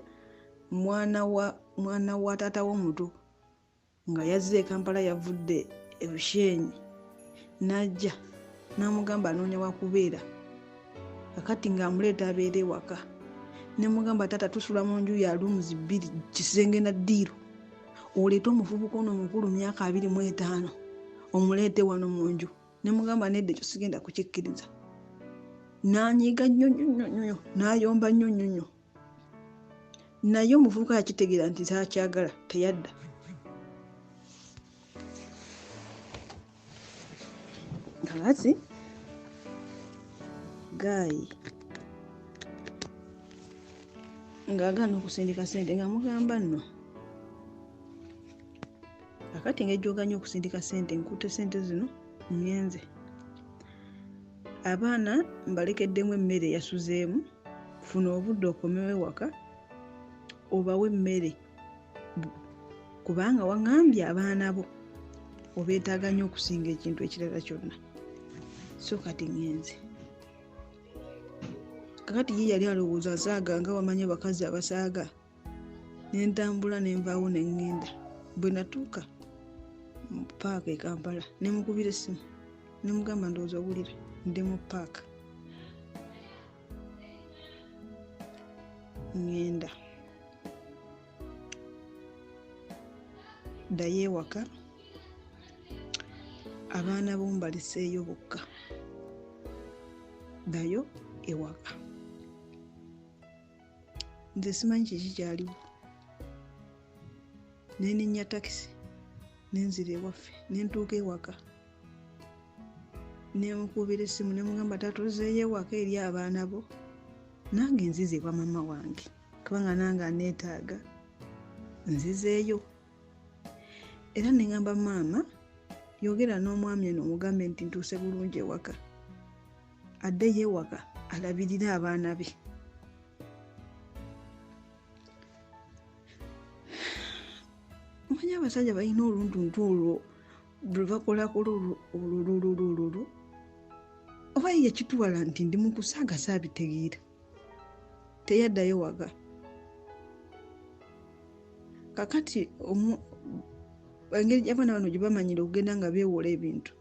mwana wa taata w'omuto nga yazze e Kampala yavudde e Bushenyi n'ajja n'amugamba anoonya wa kubeera. Kakati ng'amuleeta abeere ewaka. Ne mugamba taata tusula mu nju ya rooms 2 kisenge na ddiiro. Oleete omuvubuka ono omukulu myaka 25 omuleete wano mu nju. Ne mugamba nedda ekyo sigenda kukikkiriza. N'anyiiga nnyo nnyo nnyo nnyo, n'ayomba nnyo nnyo nnyo. Naye omuvubuka yakitegeera nti taakyagala, teyadda. Kakati gaayi ng'agaana okusindika ssente nga mugamba nno. Kakati ng'ejjooganya okusindika ssente nkutte ssente zino ŋŋenze. Abaana mbalekeddemu emmere yasuzeemu, funa obudde okomewo ewaka obawe emmere kubanga waŋŋambye abaana bo obeetaaga nnyo okusinga ekintu ekirala kyonna. So kati ŋŋenze. Kakati ye yali alowooza asaaga nga wamanyi abakazi abasaaga. Ne ntambula ne nvaawo ne ŋŋenda. Bwe natuuka mu ppaaka e Kampala ne mukubira essimu ne mugamba ndowooza owulira ndi mu ppaaka. Ŋŋenda. Ddayo ewaka abaana bo mbaleseeyo bokka. Ddayo ewaka. Nze simanyi kiki kyaliwo. Ne nninnya takisi Nenzira ewaffe, nentuuka ewaka, nemukubira essimu nemugamba taata ozzeeyo ewaka eri abaana bo, nange nzize ewa maama wange kubanga nange aneetaaga, nzizeeyo. Era nengamba maama yogera n'omwami eno omugambe nti ntuuse bulungi ewaka, addeyo ewaka alabirire abaana be. Omanyi abasajja balina oluntuntu olwo lwe bakolakola olulululululu, oba ye yakitwala nti ndi mu kusaaga saabitegeera. Teyaddayo waka. Kakati engeri abaana bano gye bamanyira okugenda nga beewola ebintu,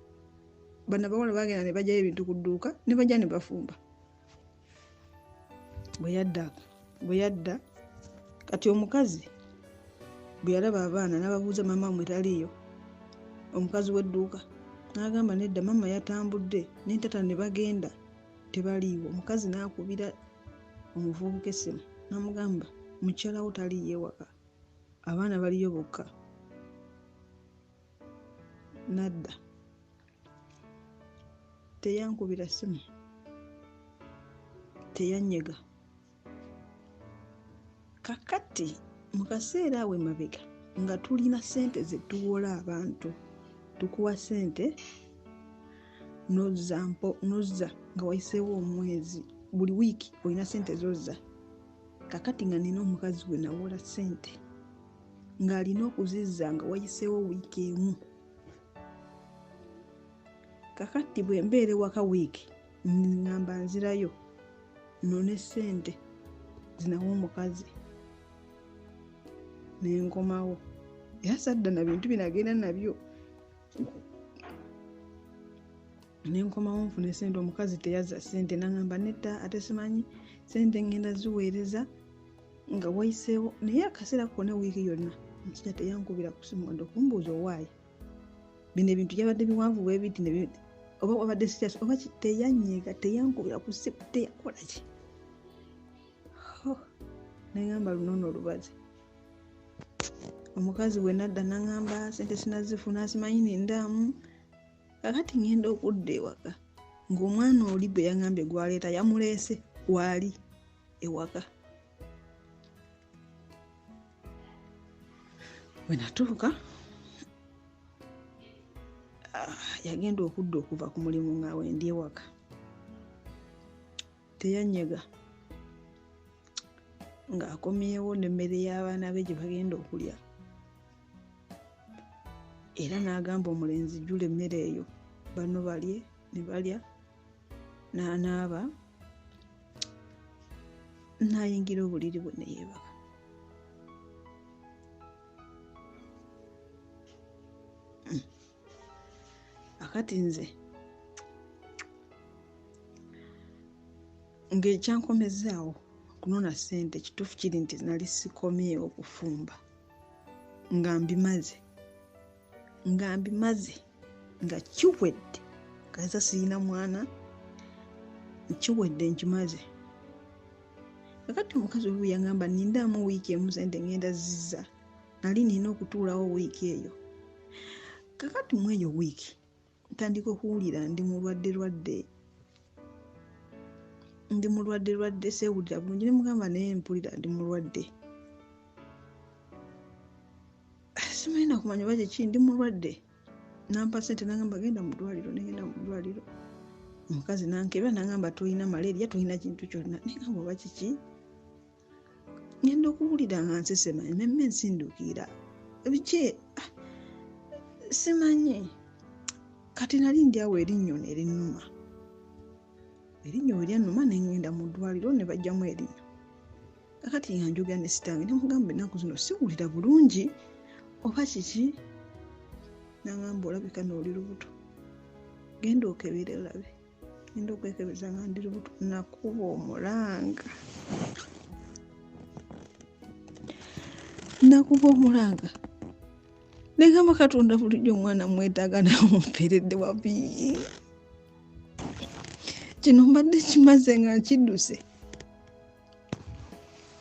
bano abawala bagenda ne bajjayo ebintu ku dduuka ne bajja ne bafumba. Bwe yadda kati omukazi bwe yalaba abaana n'ababuuza maama mwe taliiyo, omukazi w'edduuka n'agamba nedda maama yatambudde ne taata ne bagenda tebaliiwo. Omukazi n'akubira omuvubuka essimu n'amugamba mukyala wo taliiyo ewaka, abaana baliyo bokka. Nadda teyankubira ssimu, teyanyega. Kakati mu kaseera awo emabega nga tulina ssente ze tuwola abantu, tukuwa ssente n'ozza nga wayiseewo omwezi, buli wiiki olina ssente z'ozza. Kakati nga nina omukazi gwe nawola ssente ng'alina okuzizza nga wayiseewo wiiki emu. Kakati bwe mbeera ewaka wiiki ngamba nzirayo none ssente zinawa omukazi nenkomawo. Era sadda na bintu binagenda nabyo, nenkomawo nfune ssente. Omukazi teyazza ssente nangamba nedda ate simanyi ssente ngenda ziweereza nga wayiseewo. Naye akaseera konna wiiki yonna omusajja teyankubira ku ssimu wadde okumbuuza owaayi bino ebintu byabadde biwanvu bwe biti oba wabadde serious oba teyanyega, teyankubira ku ssimu, teyakola ki. Nengamba luno olubazi. Omukazi bwe nadda nangamba ssente sinazifuna simanyi nindaamu. Kakati ngenda okudda ewaka ng'omwana oli gwe yangambye gwaleeta yamuleese waali ewaka. Bwe natuuka yagenda okudda okuva ku mulimu nga wendi ewaka, teyanyega ng'akomyewo n'emmere y'abaana be gye bagenda okulya. Era n'agamba omulenzi jjula emmere eyo bano balye, ne balya, n'anaaba n'ayingira obuliri bwe ne yeebaka. Akati nze ng'ekyankomezaawo kunona ssente kituufu kiri nti nali sikomyewo kufumba, nga mbimaze nga kiwedde, kaza sirina mwana, kiwedde nkimaze. Kakati omukazi oyo yangamba nindaamu wiiki emu ssente ngenda zizza, nali nina okutuulawo wiiki eyo. Kakati mu eyo wiiki ntandika okuwulira ndi mulwadde lwadde, seewulira bulungi. Ne mugamba naye mpulira ndi mulwadde, simanyi nakumanya oba kiki, ndi mulwadde. Nampa ssente nangamba genda mu ddwaliro, negenda mu ddwaliro. Omukazi nankebera nangamba tolina malaria, tolina kintu kyonna. Nengamba oba kiki, ngenda okuwulira nga nsesema emmeme nsinduukirira biki simanyi. Kati nali ndi awo erinnyo ne linnuma, erinnyo we lyannuma ne ngenda mu ddwaliro ne baggyamu erinnyo. Kakati nga njogera ne sitange ne mugamba ennaku zino siwulira bulungi oba kiki. Nangamba olabika n'oli lubuto, genda okebere olabe. Ngenda okwekebeza nga ndi lubuto, nakuba omulanga. Negamba Katonda bulijjo omwana mwetaaga namumpeeredde wabi. Kino mbadde kimaze nga nkidduse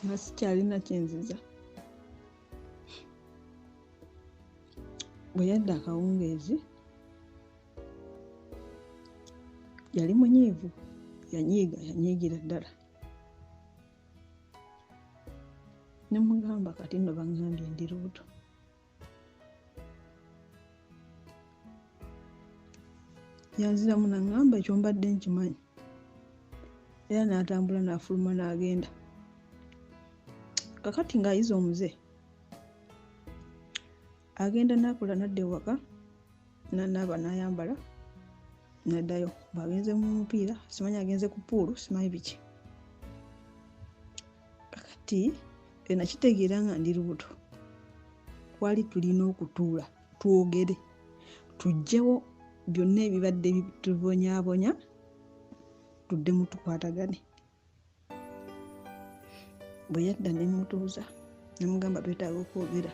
nga sikyalina kyenziza. Bwe yadda akawungeezi yali munyiivu, yanyiiga, yanyiigira ddala. Ne mugamba kati nno baŋŋambye ndi lubuto. Yanziramu n'aŋŋamba ekyo mbadde nkimanyi. Era n'atambula n'afuluma n'agenda. Kakati ng'ayize omuze, agenda n'akola n'adda ewaka, n'anaaba n'ayambala n'addayo. Bw'agenze mu mupiira, simanyi agenze ku ppuulu, simanyi biki. Kakati nakitegeera nga ndi lubuto. Twali tulina okutuula twogere, tuggyewo byonna ebibadde bitubonyaabonya, tuddemu tukwatagane. Bwe yadda ne mmutuuza ne mugamba twetaaga okwogera.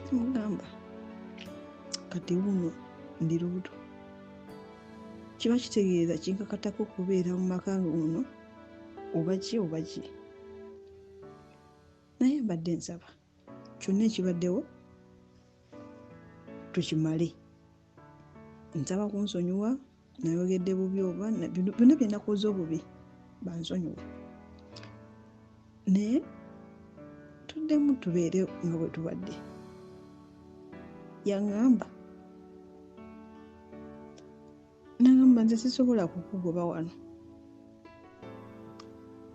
Ne mugamba kati wuuno ndi lubuto. Kiba kitegeeza kinkakatako okubeera mu maka muno oba ki oba ki. Naye mbadde nsaba kyonna ekibaddewo tukimale. Nsaba kunsonyiwa, nayogedde bubi oba byonna bye nakoze obubi bansonyiwe. Naye tuddemu tubeere nga bwe tubadde. Yaŋŋamba, n'aŋŋamba nze sisobola kukugoba wano,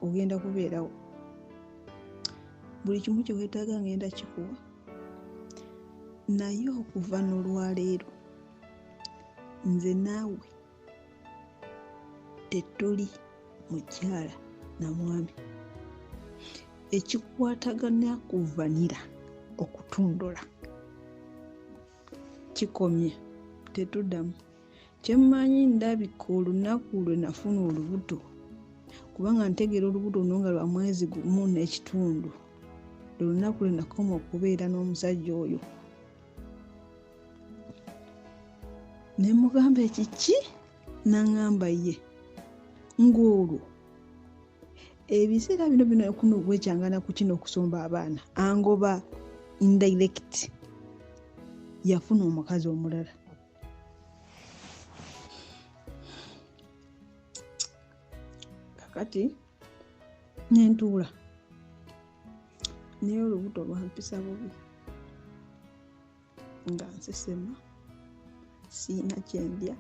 ogenda kubeerawo. Buli kimu kye weetaaga ngenda kikuwa. Naye okuva n'olwaleero nze naawe tetuli mukyala na mwami. Ekikwatagana ku vanilla okutundula kikomye, tetuddamu. Kye mmanyi ndabika olunaku lwe nafuna olubuto, kubanga ntegeera olubuto luno nga lwa mwezi gumu n'ekitundu, olunaku lwe nakoma okubeera n'omusajja oyo. Ne mugamba ekiki? N'aŋŋamba ye. Ng'olwo ebiseera bino bino kuno okwekyangana ku kino okusomba abaana, angoba indirect. Yafuna omukazi omulala. Kakati ne ntuula, naye olubuto lwampisa bubi, nga nsesema, siina kye ndya,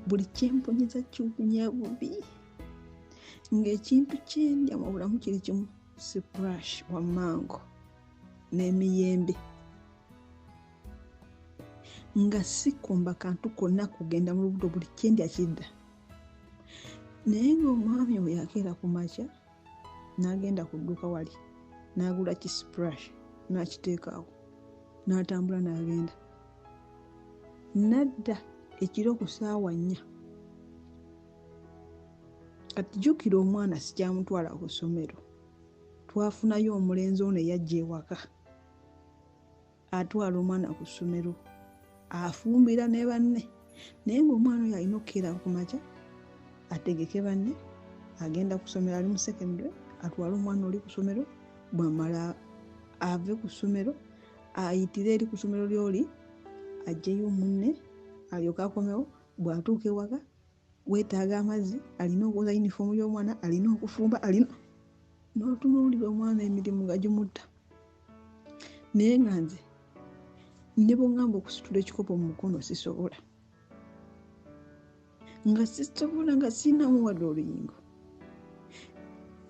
buli kye mpunyiza kiwunya bubi, ng'ekintu kye ndya mu bulamu kiri kimu, splash wa mango n'emiyembe. Nga sikomba kantu konna kugenda mu lubuto, buli kye ndya kidda. Naye ng'omwami oyo akeera ku makya n'agenda ku dduuka wali, n'agula ki splash n'akiteeka awo, n'atambula n'agenda. N'adda ekiro ku ssaawa 4. Kati jjukira omwana sikyamutwala ku ssomero. Twafunayo omulenzi ono eyajja ewaka, atwala omwana ku ssomero, afumbira ne banne. Naye ng'omwana oyo alina okukeera ku makya, ategeke banne, agenda ku ssomero, ali mu secondary, atwale omwana oli ku ssomero, bw'amala ave ku ssomero, ayitire eri ku ssomero ly'oli, aggyeyo munne, alyoke akomewo. Bw'atuuka ewaka weetaaga amazzi, alina okwoza yunifoomu y'omwana, alina okufumba, alina n'otunuulira omwana emirimu nga gimutta. Naye nga nze ne bw'oŋŋamba okusitula ekikopo mu mukono sisobola. Nga sisobola, nga sirinamu wadde oluyingo.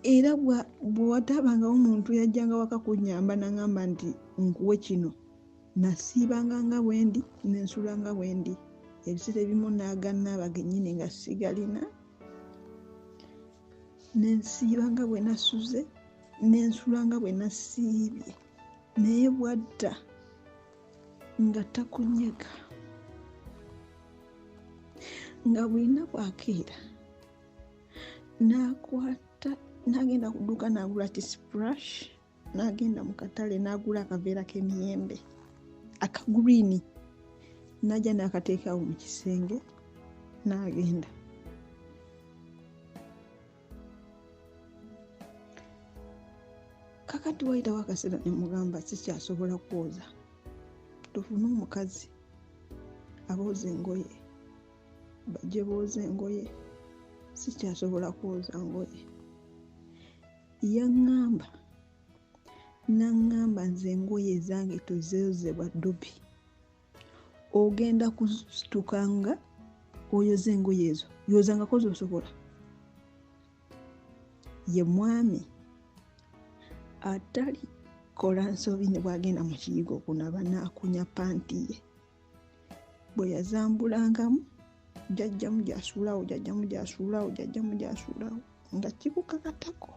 Era bwe watabangawo omuntu yajjanga waka kunnyamba n'aŋŋamba nti nkuwe kino, nasiibanga nga bwe ndi, ne nsula nga bwe ndi. Ebiseera ebimu n'agannaaba gennyini nga sigalina, ne nsiiba nga bwe nasuze, ne nsula nga bwe nasiibye. Naye bw'adda nga takunyega, nga bw'ina bw'akeera n'akwata n'agenda ku dduuka n'agula tisplash, n'agenda mu katale n'agula akaveera k'emiyembe aka green, n'ajja n'akateeka awo mu kisenge n'agenda. Kakati wayitawo akaseera ne mugamba sikyasobola kwoza, Tufune omukazi abooza engoye, bajje booza engoye, sikyasobola kwoza ngoye. Yaŋŋamba, naŋŋamba nze engoye ezange tozeozebwa ddobi, ogenda kusitukanga oyoza engoye ezo, yozangako z'osobola. Ye mwami atali kola nsobi ne bw'agenda mu kiyigo okunaaba n'akunya panti ye, bwe yazambulangamu jajjamu gy'asuulawo, jajjamu gy'asuulawo, jajjamu gy'asuulawo, nga kikukakatako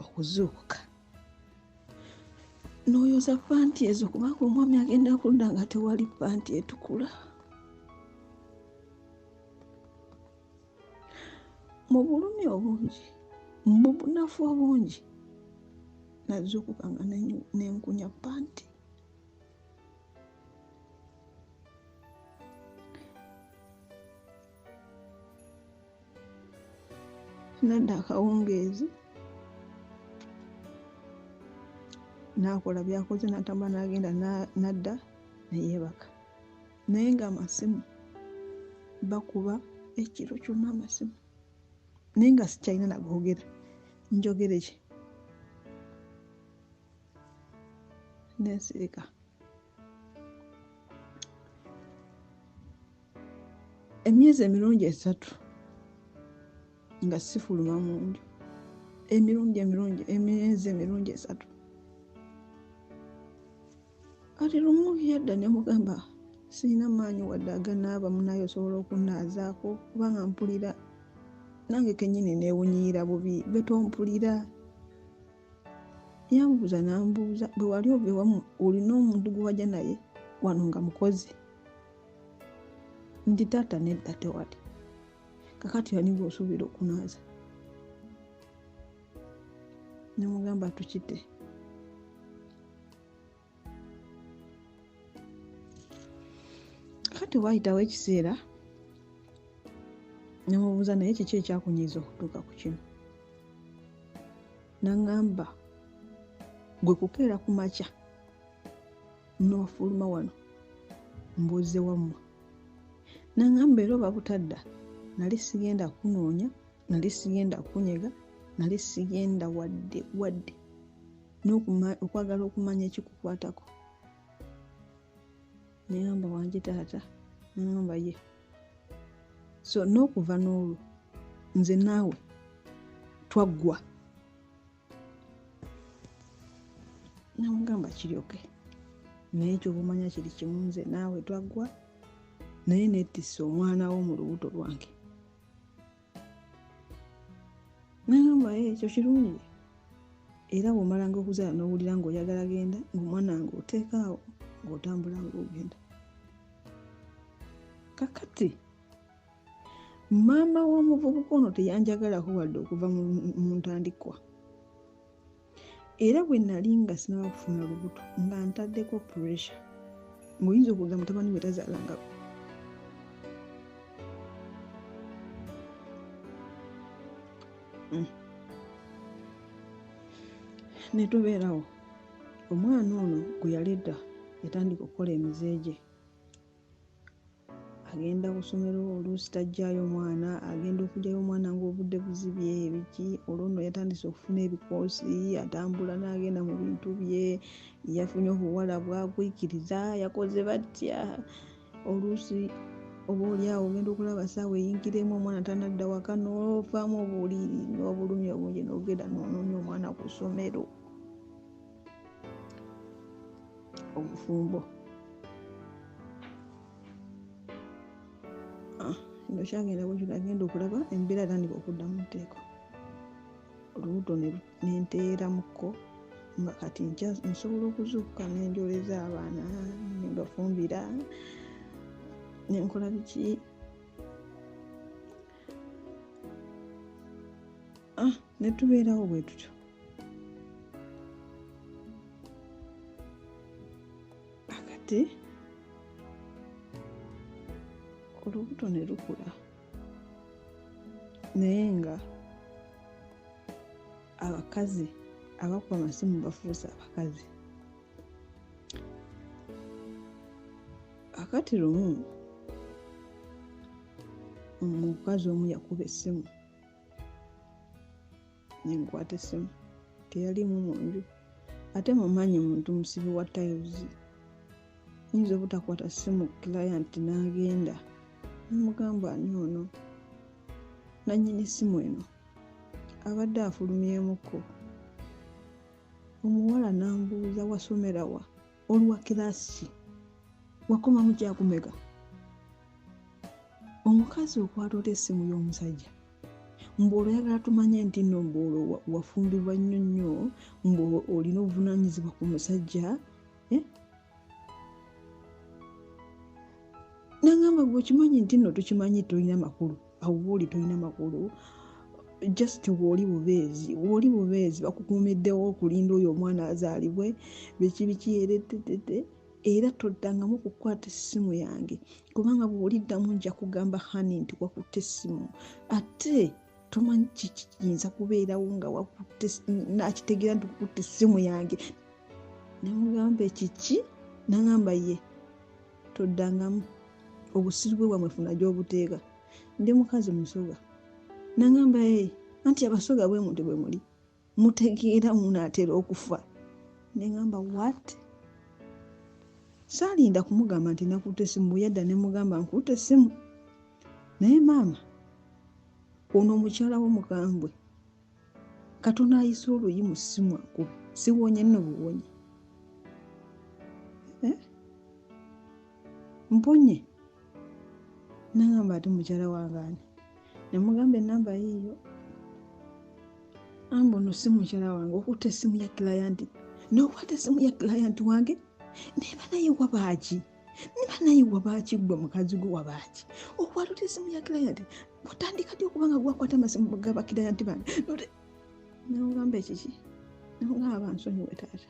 okuzuukuka n'oyoza panti ezo, kubanga omwami agenda kudda nga tewali panti etukula. Mu bulumi obungi, mu bunafu obungi, nazuukuka nga nenkunya panti. Nadda akawungeezi n'akola by'akoze, n'atambula n'agenda n'adda ne yeebaka. Naye ng'amasimu bakuba ekiro kyonna amasimu, naye nga sikyalina nagoogera, njogere ki? Nensirika. Emyezi emirundi 3 nga sifuluma mu nju, emyezi emirundi 3. Kati lumu yadda ne mugamba sirina maanyi wadde aganaaba, munaye osobola okunnaazaako, kubanga mpulira nange kennyini neewunyiira bubi, gwe tompulira. Yambuuza n'ambuuza, bwe wali ova ewammwe olina omuntu gwe wajja naye wano nga mukozi? Nti taata nedda tewali. Kakati ani gw'osuubira okunaaza? Ne mugamba tukite. Kati waayitawo ekiseera ne mubuuza naye kiki ekyakunyiiza okutuuka ku kino? N'aŋŋamba gwe kukeera ku makya n'ofuluma wano mbuuze wammwe. N'aŋŋamba era oba butadda, nali sigenda kunoonya, nali sigenda kunyega, nali sigenda wadde wadde okwagala okumanya ekikukwatako. Ne ŋŋamba wangi taata, n'aŋŋamba ye. So n'okuva n'olwo nze naawe twaggwa. Namugamba kiryoke, naye ky'oba omanya kiri kimu, nze naawe twaggwa, naye nettisse omwana wo mu lubuto lwange. Nagamba ekyo kirungi, era bw'omalanga okuzaala n'owulira ng'oyagala genda, ng'omwana ng'oteeka awo ng'otambula ng'ogenda. Kakati maama w'omuvubuka ono teyanjagalako wadde okuva mu ntandikwa. Era bwe nali nga sinnaba kufuna lubuto nga ntaddeko pressure, ng'oyinza okugamba mutabani we tazaalangako. Ne tubeerawo. Omwana ono gwe yalidda yatandika okukola emize gye. Agenda ku ssomero, oluusi tajjaayo mwana, agenda okuggyayo omwana ng'obudde buzibye biki. Olwo nno yatandise okufuna ebikoosi, atambula n'agenda mu bintu bye, yafunye obuwala bwagwikiriza, yakoze batya. Oluusi oba oliawo ogenda okulaba ssaawa eyingiremu omwana tanadda waka, n'ovaamu obuwuliri n'obulumi obungi n'ogenda n'onoonya omwana ku ssomero. Obufumbo kino kyagenda bwekyo, nagenda okulaba embeera yatandika okudda mu nteeko, olubuto nenteeramukko nga kati nsobola okuzuukuka nenjoleza abaana nembafumbira nenkola biki. Netubeerawo bwe tutyo. Akati olubuto ne lukula, naye nga abakazi abakuba amasimu bafuuse abakazi. Kakati lumu omukazi omu yakuba essimu, nenkwata essimu, teyalimu mu nju, ate mumanyi muntu musibi wa tiles, nyinza obutakwata ssimu client n'agenda. Namugamba ani ono nannyini ssimu eno abadde afulumyemuko. Omuwala n'ambuuza wasomera wa, olwa kiraasi ki, wakomamu kyakumeka. Omukazi okwata otya essimu y'omusajja? Mbu olwo oyagala tumanye nti nno mbu olwo wafumbirwa nnyo nnyo, mbu olina obuvunaanyizibwa ku musajja, eh? Nangamba gwe okimanyi nti nno tukimanyi tolina makulu, awo wooli tolina makulu, just wooli bubeezi, wooli bubeezi, bakukuumiddewo okulinda oyo omwana azaalibwe biki biki eretetete. Era toddangamu kukwata essimu yange, kubanga bw'oliddamu nja kugamba hani nti wakutte essimu, ate tomanyi kiki kiyinza kubeerawo nga wakutte, nakitegeera nti kukutte essimu yange. Nemugamba ekiki? Nangamba ye toddangamu, obusiru bwe bwamwe funa gy'obuteeka. Ndi mukazi Musoga. Nangamba ye anti Abasoga bwe muti bwe muli mutegeera munaatera okufa. Neŋamba what? Saalinda kumugamba nti nakutte essimu, bwe yadda ne mugamba nkutte essimu. Naye maama ono omukyala wo mukambwe, katono ayise oluyi mu ssimu akube, siwonye nno buwonye, eh? Mponye. Nangamba ate mukyala wange ani? Nemugamba enamba yiiyo. Amba ono si mukyala wange, okutta essimu ya client, n'okwata essimu ya client wange, neba naye wabaaki, neba naye wabaaki, gwe mukazi gwe wabaaki okwata ota essimu ya client? Otandika ddi okuba nga gwakwata amasimu gaba client bange? Nemugamba ekiki? Nemugamba bansonyiwe taata,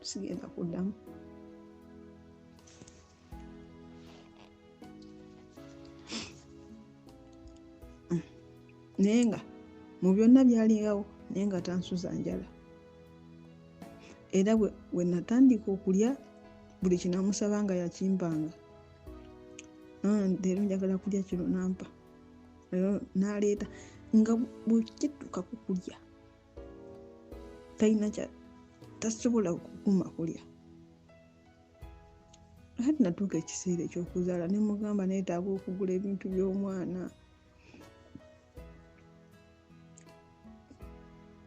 sigenda kuddamu. Naye nga mu byonna byalingawo, naye nga tansuza njala. Era bwe natandika okulya, buli kinamusaba nga yakimpanga. Leero njagala kulya kino, nampa, leero n'aleeta. Nga bwekituuka ku kulya talina tasobola kukuma kulya. Ati natuuka ekiseera ekyokuzaala, ne mugamba neetaaga okugula ebintu by'omwana.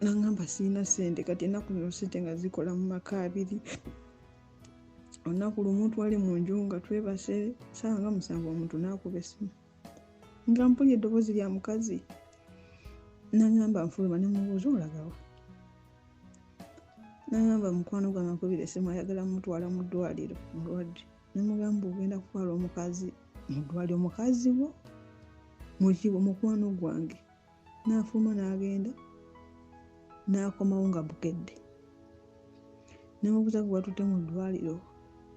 Nangamba siina ssente. Kati ennaku zino ssente nga zikola mu maka abiri. Olunaku lumu twali mu nju nga twebase, saawa nga 7, omuntu n'akuba essimu, nga mpulira eddoboozi lya mukazi. Nangamba nfuluma. Ne mubuuza olagawa? Nangamba mukwano gwange akubira essimu, ayagala mutwala mu ddwaliro, mulwadde. Nemugamba ogenda kutwala omukazi mu ddwaliro? Mukazi wo mukibo mukwano gwange. N'afuluma n'agenda, n'akomawo nga bukedde. Nemubuuza gwe watutte mu ddwaliro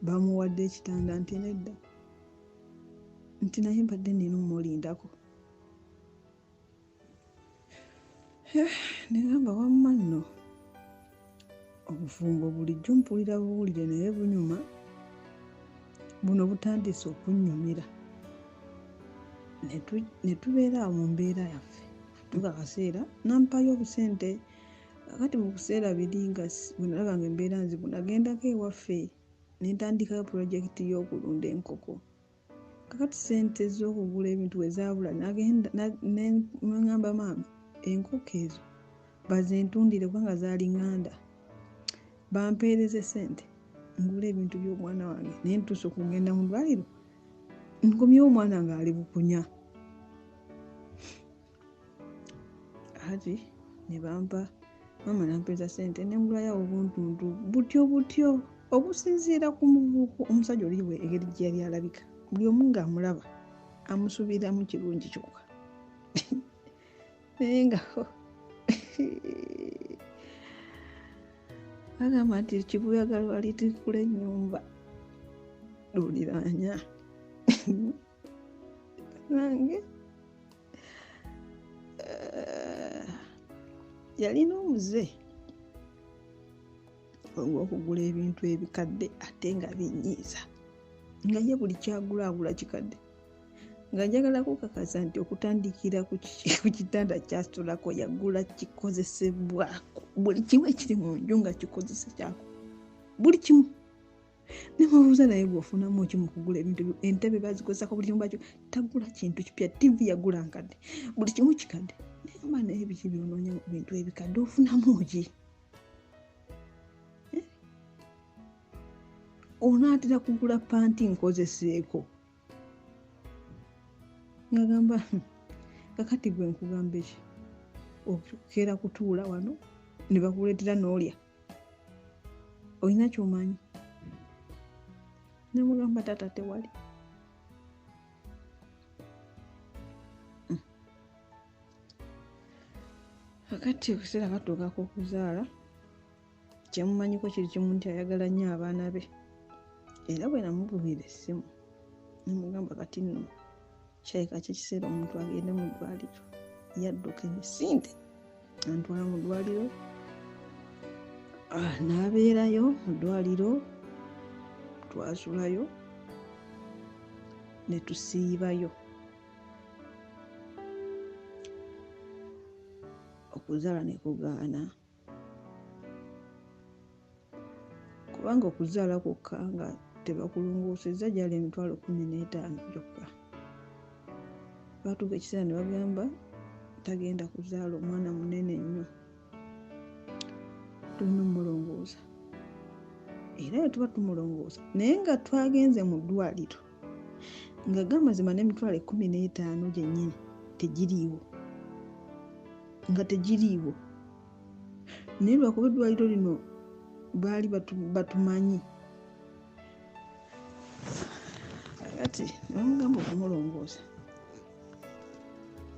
bamuwadde ekitanda? Nti nedda, nti naye mbadde nina omulindako. Negamba wamma nno obufumbo bulijjo mpulira buwulire, naye bunyuma, buno butandise okunnyumira. Ne tubeera awo mu mbeera yaffe, tuuka akaseera nampayo obusente. Kakati mu biseera biri nga bwe nalaba nga embeera nzibu, nagendako ewaffe ne ntandikayo pulojekiti y'okulunda enkoko. Kakati sente z'okugula ebintu bwe zaabula, nagenda neŋŋamba maama enkoko ezo bazintundire, kubanga zaali ŋŋanda, bampeereze sente ngule ebintu by'omwana wange. Naye ntuuse okugenda mu ddwaliro, nkomyewo omwana ng'ali bukunya. Ati ne bampa, maama nampeereza sente, ne ngulayo obuntuntu butyo butyo obusinziira ku muvubuka omusajja oli bwe engeri gye yali alabika, buli omu ng'amulaba amusuubiramu kirungi kyokka. Naye nga agamba nti kibuyaga lwalitikkula ennyumba luliraanya nange. Yalina omuze ogw'okugula ebintu ebikadde ate nga binyiiza. Nga ye buli kyagula agula kikadde. Nga njagala kukakasa nti okutandikira ku kitanda kyasitulako yagula kikozesebwako. Buli kimu ekiri mu nju nga kikozese kyako. Buli kimu. Ne mubuuza naye bw'ofunamu ki mu kugula ebintu, entebe bazikozesako buli kimu bakyo, tagula kintu kipya, TV yagula nkadde, buli kimu kikadde. Naye naye biki by'onoonya mu bintu ebikadde ofunamu ki? Onaatera kugula panti nkozeseeko. Ngagamba kakati gwe nkugamba eki, okeera kutuula wano ne bakuleetera n'olya, olina ky'omanyi? Namugamba taata tewali. Kakati ekiseera katuukako okuzaala, kyemumanyiko kiri kimu nti ayagala nnyo abaana be. Era bwe namukubira essimu namugamba kati nno kirabika ky'ekiseera omuntu agende mu ddwaliro. Yadduka emisinde antwala mu ddwaliro, n'abeerayo mu ddwaliro, twasulayo ne tusiibayo. Okuzaala ne kugaana, kubanga okuzaala kwokka nga tebakulongoosezza gyali 15,000 gyokka. Baatuuka ekiseera ne bagamba tagenda kuzaala omwana munene nnyo, tulina omulongoosa. Era bwe tuba tumulongoosa, naye nga twagenze mu ddwaliro nga gamazima n'15,000 gyennyini tegiriiwo, nga tegiriiwo. Naye lwakuba eddwaliro lino baali batumanyi, kakati ne bamugamba okumulongoosa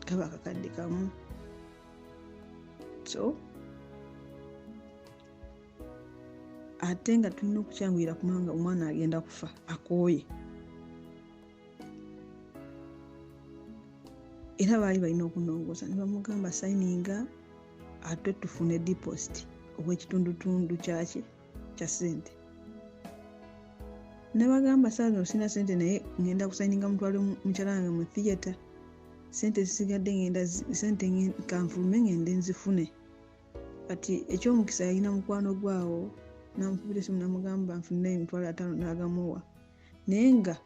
kaba akakadde kamu. So ate nga tulina okukyanguyira kubanga omwana agenda kufa akooye. Era baali balina okunongoosa ne bamugamba sayininga ate tufune deposit ow'ekitundutundu kyaki kya ssente. Ne bagamba saa zino sirina ssente naye ngenda kusayininga mutwale mukyala wange mu theatre, ssente zisigadde ngenda ssente kanfulume ngende nzifune. Kati ekyomukisa yalina mukwano gwawo n'amukubira essimu n'amugamba nfune 50,000 n'agamuwa. Naye nga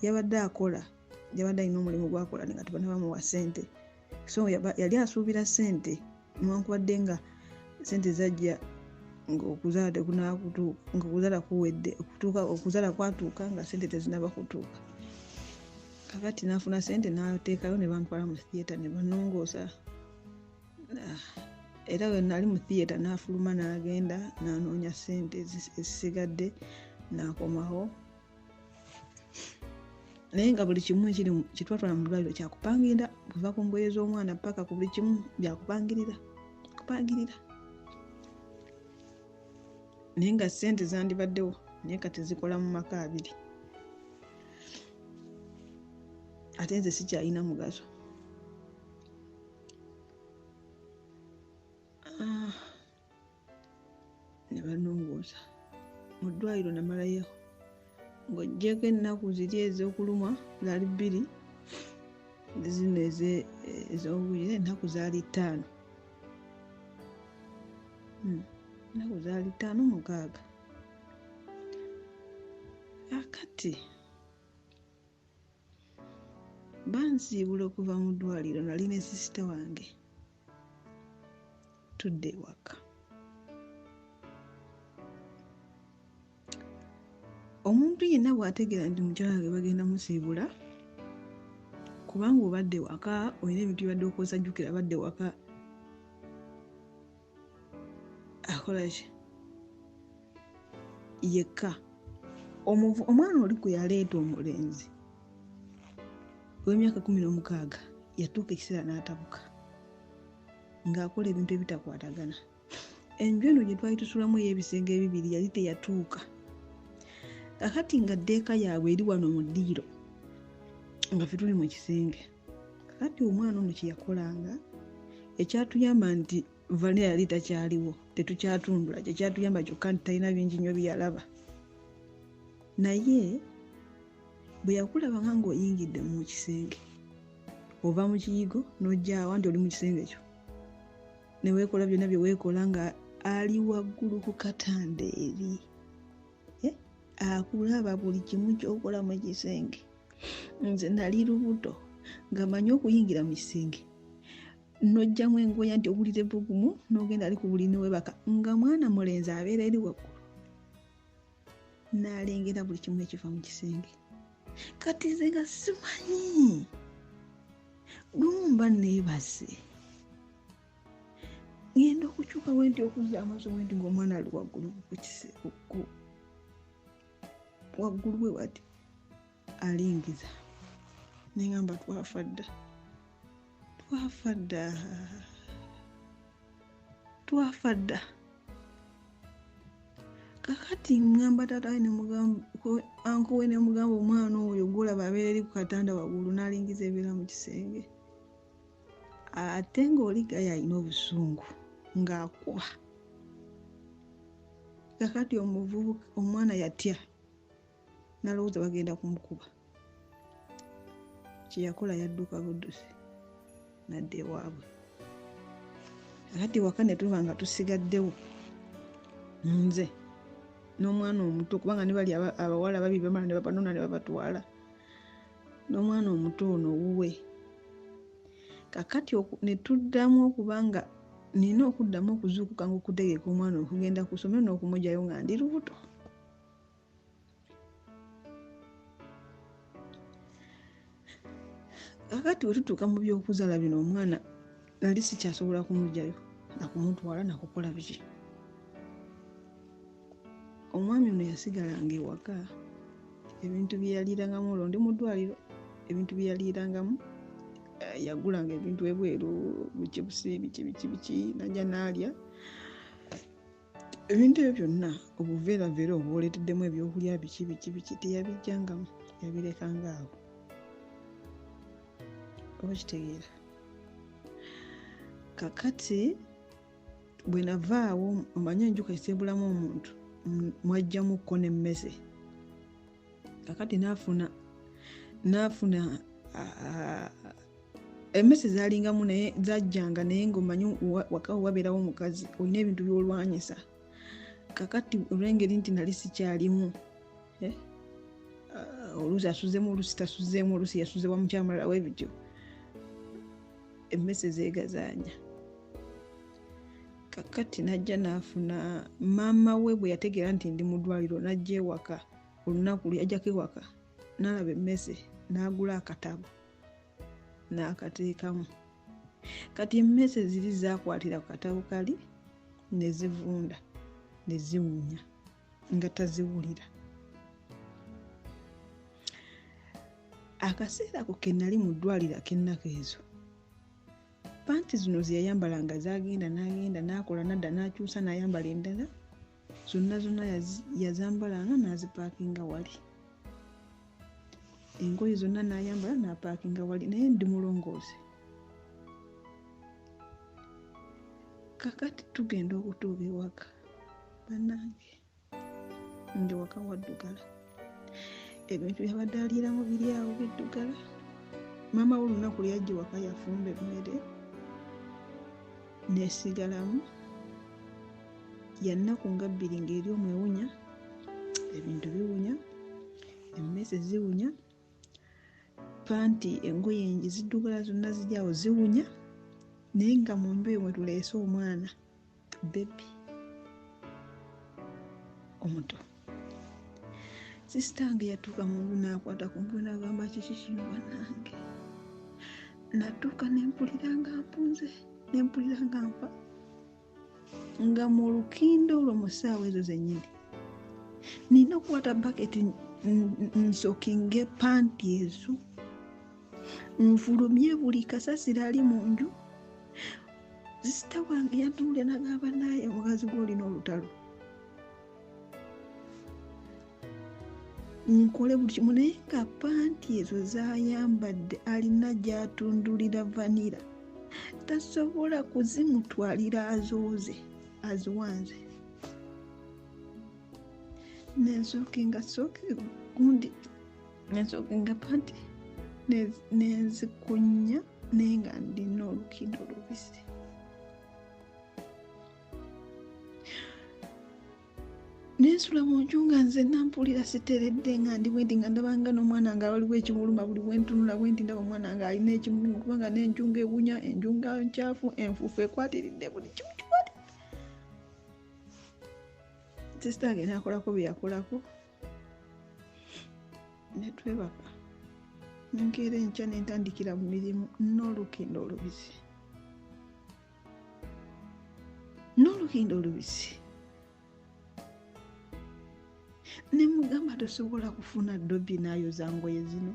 yabadde akola, yabadde alina omulimu gw'akola nga tebannabamuwa ssente. So yali asuubira ssente newankubadde nga ssente zajja ng'okuzaala tekunnaba ng'okuzaala kuwedde, okuzaala kwatuuka nga ssente tezinnaba kutuuka. Kakati n'afuna ssente n'ateekayo ne bantwala mu theatre ne banongoosa. Era bwe nali mu theatre n'afuluma n'agenda n'anoonya ssente ezisigadde n'akomawo. Naye nga buli kimu ekiri kye twatwala mu ddwaliro kyakupangirira, kuva ku ngoye z'omwana paka ku buli kimu byakupangirira, kupangirira. Naye nga ssente zandibaddewo naye kati zikola mu maka abiri. Ate nze sikyalina mugaso. Ne banongoosa. Mu ddwaliro namalayo ng'oggyeko ennaku ziri ez'okulumwa zaali 2, zino ez'obuyire ennaku zaali 5. Ennaku zaali 5 6. Akati bansiibula okuva mu ddwaliro, nali ne sisita wange tudde ewaka. Omuntu yenna bw'ategeera nti mukyala wange bagenda musiibula, kubanga obadde waka olina ebintu by'obadde okozesa, jjukira abadde waka akola ki yekka. Omwana oli gwe yaleeta omulenzi ow'emyaka 16 yatuuka ekiseera n'atabuka ng'akola ebintu ebitakwatagana. Enju eno gye twali tusulamu ey'ebisenge ebibiri yali teyatuuka. Kakati nga ddeeka yaabwe eri wano mu ddiiro nga ffe tuli mu kisenge. Kakati omwana ono kye yakolanga ekyatuyamba nti Vanilla yali takyaliwo, tetukyatundula, kye kyatuyamba kyokka nti talina bingi nnyo bye yalaba. Naye Bwe yakulabanga ng'oyingidde mu kisenge, ova mu kiyigo n'ojja awo nti oli mu kisenge kyo, ne weekola byonna bye weekola nga ali waggulu ku katanda eri, akulaba buli kimu ky'okola mu kisenge. Nze nali lubuto nga manyi okuyingira mu kisenge, n'ojjamu engoye nti owulira ebbugumu n'ogenda ali ku buliri ne weebaka, nga mwana mulenzi abeera eri waggulu n'alengera buli kimu ekiva mu kisenge. Kati nze nga simanyi, lumu mba neebase, ngenda okukyuka bwe nti okuzza amaaso bwe nti ng'omwana ali waggulu waggulu bwe wati alingiza. Ne ŋŋamba twafa dda, twafa dda, twafa dda. Kakati ŋŋamba taata we ne mugamba, anko we ne mugamba omwana oyo gw'olaba abeera eri ku katanda waggulu n'alingiza ebeera mu kisenge. Ate ng'oli gayo alina obusungu ng'akuba. Kakati omuvubuka omwana yatya n'alowooza bagenda kumukuba. Kye yakola yadduka buddusi n'adda ewaabwe. Kakati waka ne tuba nga tusigaddewo nze n'omwana omuto, kubanga ne bali abawala babiri bamala ne babanona ne babatwala, n'omwana omuto ono owuwe. Kakati ne tuddamu okuba nga nina okuddamu okuzuukuka ng'okutegeka omwana okugenda ku ssomero n'okumuggyayo nga ndi lubuto. Kakati bwe tutuuka mu by'okuzaala bino, omwana nali sikyasobola kumuggyayo na kumutwala na kukola biki. Omwami ono yasigalanga ewaka, ebintu bye yaliirangamu olwo ndi mu ddwaliro, ebintu bye yaliirangamu yagulanga ebintu ebweru, buchipusi biki biki biki, n'ajja n'alya. Ebintu ebyo byonna obuveeraveera obwoleeteddemu ebyokulya biki biki biki teyabijjangamu, yabirekanga awo. Oba kitegeera? Kakati bwe navaawo, omanyi enjuka esembulamu omuntu, mwajjamukko n'emmese. Kakati n'afuna emmese zaalingamu naye zajjanga, naye ng'omanyi waka wabeerawo omukazi olina ebintu by'olwanyisa. Kakati olw'engeri nti nali sikyalimu, oluusi asuzeemu oluusi tasuzeemu, oluusi yasuze wa mukyala mulala we bityo, emmese zeegazaanya. Kakati n'ajja n'afuna maama we bwe yategeera nti ndi mu ddwaliro, n'ajja ewaka olunaku lwe yajjako ewaka n'alaba emmese n'agula akatabo n'akateekamu. Kati emmese ziri zaakwatira ku katabo kali ne zivunda ne ziwunya nga taziwulira. Akaseera ako ke nali mu ddwaliro ak'ennaku ezo, panti zino ze yayambalanga zaagenda n'agenda n'akola n'adda n'akyusa n'ayambala endala, zonna zonna yazambalanga n'azipaakinga wali. Engoye zonna n'ayambala n'apaakinga wali, naye ndi mulongoosi. Kakati tugenda okutuuka ewaka, bannange ndi waka waddugala, ebintu byabadde aliiramu biri awo biddugala. Maama we olunaku lwe yajja ewaka yafumba emmere n'esigalamu, ya nnaku nga bbiri ng'eri omwo ewunya, ebintu biwunya, emmese ziwunya, panti engoye ziddugala zonna ziri awo ziwunya, naye nga mu nju eyo mwe tuleese omwana bebi omuto. Sisita wange yatuuka mu nju n'akwata ku mutwe n'agamba kiki kino bannange. Natuuka ne mpulira nga mpunze, ne mpulira nga nfa, nga mu lukindo olwo mu ssaawa ezo zennyini nina okukwata baketi nsokinge panti ezo, nfulumye buli kasasiro ali mu nju. Sisita wange yantunuulira n'agamba naye omukazi gw'olina olutalo, nkole buli kimu, naye nga panti ezo z'ayambadde alina gy'atundulira vanira, tasobola kuzimutwalira azooze aziwanze. Nensookinga sooki gundi Nensooka nga panti nenzikunya naye nga ndina olukindo olubisi. Nensula mu nju nga nze nampulira siteredde, nga ndi bwendi nga ndabanga n'omwana nga waliwo ekimuluma, buli bwentunula bwendi ndaba omwana nga alina ekimuluma, kubanga n'enju nga ewunya, enju nga nkyafu, enfuufu ekwatiridde buli kimu kikwatiridde. Sisita wange n'akolako bye yakolako ne twebaka. Nenkeera enkya ne ntandikira mu mirimu n'olukindo olubisi. N'olukindo olubisi. Ne mugamba tosobola kufuna ddobi n'ayoza ngoye zino.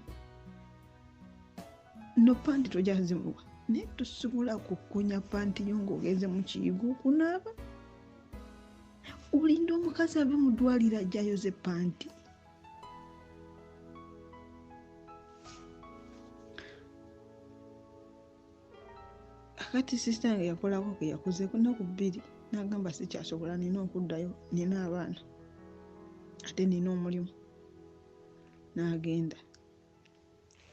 No panti tojja zimuwa. Naye tosobola kukunya panti yo ng'ogenze mu kiyigo okunaaba. Olinda omukazi ave mu ddwaliro ajje ayoze panti. Akati sisita wange yakolako ke yakozeeko nnaku 2 n'agamba sikyasobola, nina okuddayo, nina abaana ate nina omulimu. N'agenda.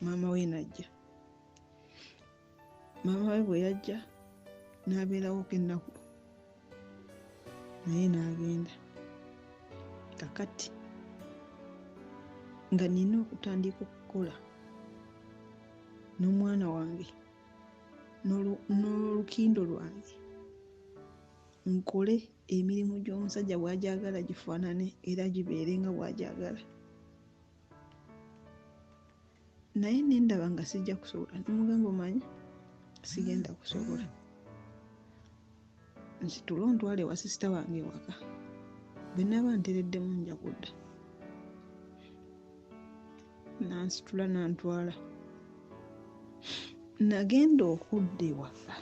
Maama we n'ajja. Maama we bwe yajja n'abeerawoko ennaku naye n'agenda. Kakati nga nina okutandika okukola n'omwana wange n'olukindo lwange, nkole emirimu gy'omusajja bw'agyagala gifaanane era gibeere nga bw'agyagala. Naye ne ndaba nga sijja kusobola, ne mugamba omanyi sigenda kusobola, nsitule ontwale ewa sisita wange ewaka, bwe naaba ntereddemu nja kudda. N'ansitula n'antwala. Nagenda okudda ewaka.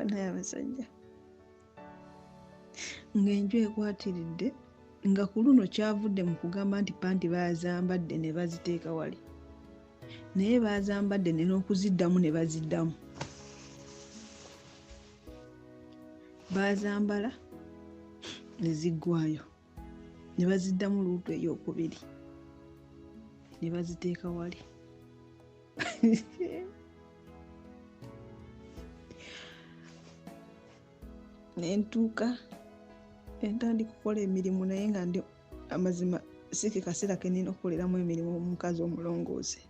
Naye abasajja ng'enju ekwatiridde, nga ku luno kyavudde mu kugamba nti panti baazambadde ne baziteeka wali, naye baazambadde ne n'okuziddamu ne baziddamu. Baazambala ne ziggwayo ne baziddamu luutu ey'okubiri ne baziteeka wali. Ne ntuuka entandika okukola emirimu, naye nga ndi amazima si ke kaseera ke nnina okukoleramu emirimu omukazi omulongoose.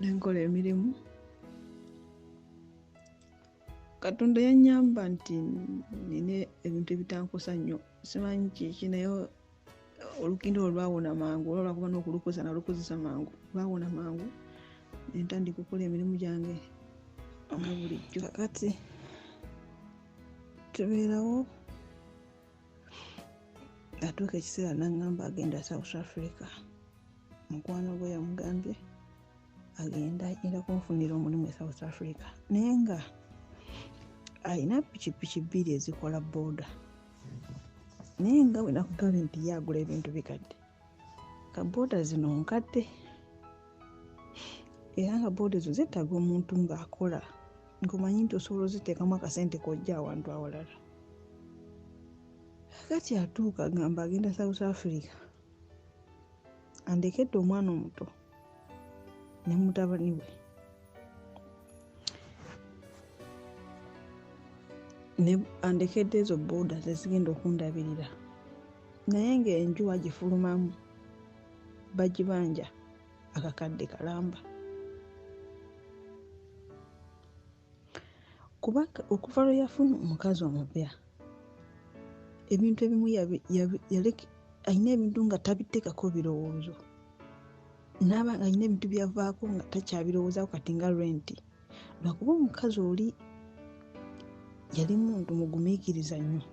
Ne nkola emirimu. Katonda yannyamba nti nina ebintu ebitankosa nnyo, simanyi kiki, naye olukindo olwo lwawona mangu, olwo lwakuba n'okulukozesa nalukozesa mangu, lwawona mangu. Ne ntandika okukola emirimu gyange nga bulijjo. Kakati tubeerawo, atuuka ekiseera n'aŋŋamba agenda South Africa. Mukwano gwe yamugambye agenda agenda kunfunira omulimu e South Africa, naye nga alina pikipiki 2 ezikola booda, naye nga bwe nakugambye nti ye agula ebintu bikadde, nga booda zino nkadde, era nga booda ezo zeetaaga omuntu ng'akola ng'omanyi nti osobola oziteekamu akasente k'ojja awantu awalala. Kati atuuka agamba agenda South Africa, andekedde omwana omuto ne mutabani we, ne andekedde ezo booda zezigenda okundabirira, naye ng'enju agifulumamu bagibanja akakadde kalamba. Kuba okuva lwe yafuna omukazi omupya, ebintu ebimu alina ebintu nga tabiteekako birowoozo, n'aba nga alina ebintu byavaako nga takyabirowoozaako kati nga renti, lwakuba omukazi oli yali muntu mugumiikiriza nnyo.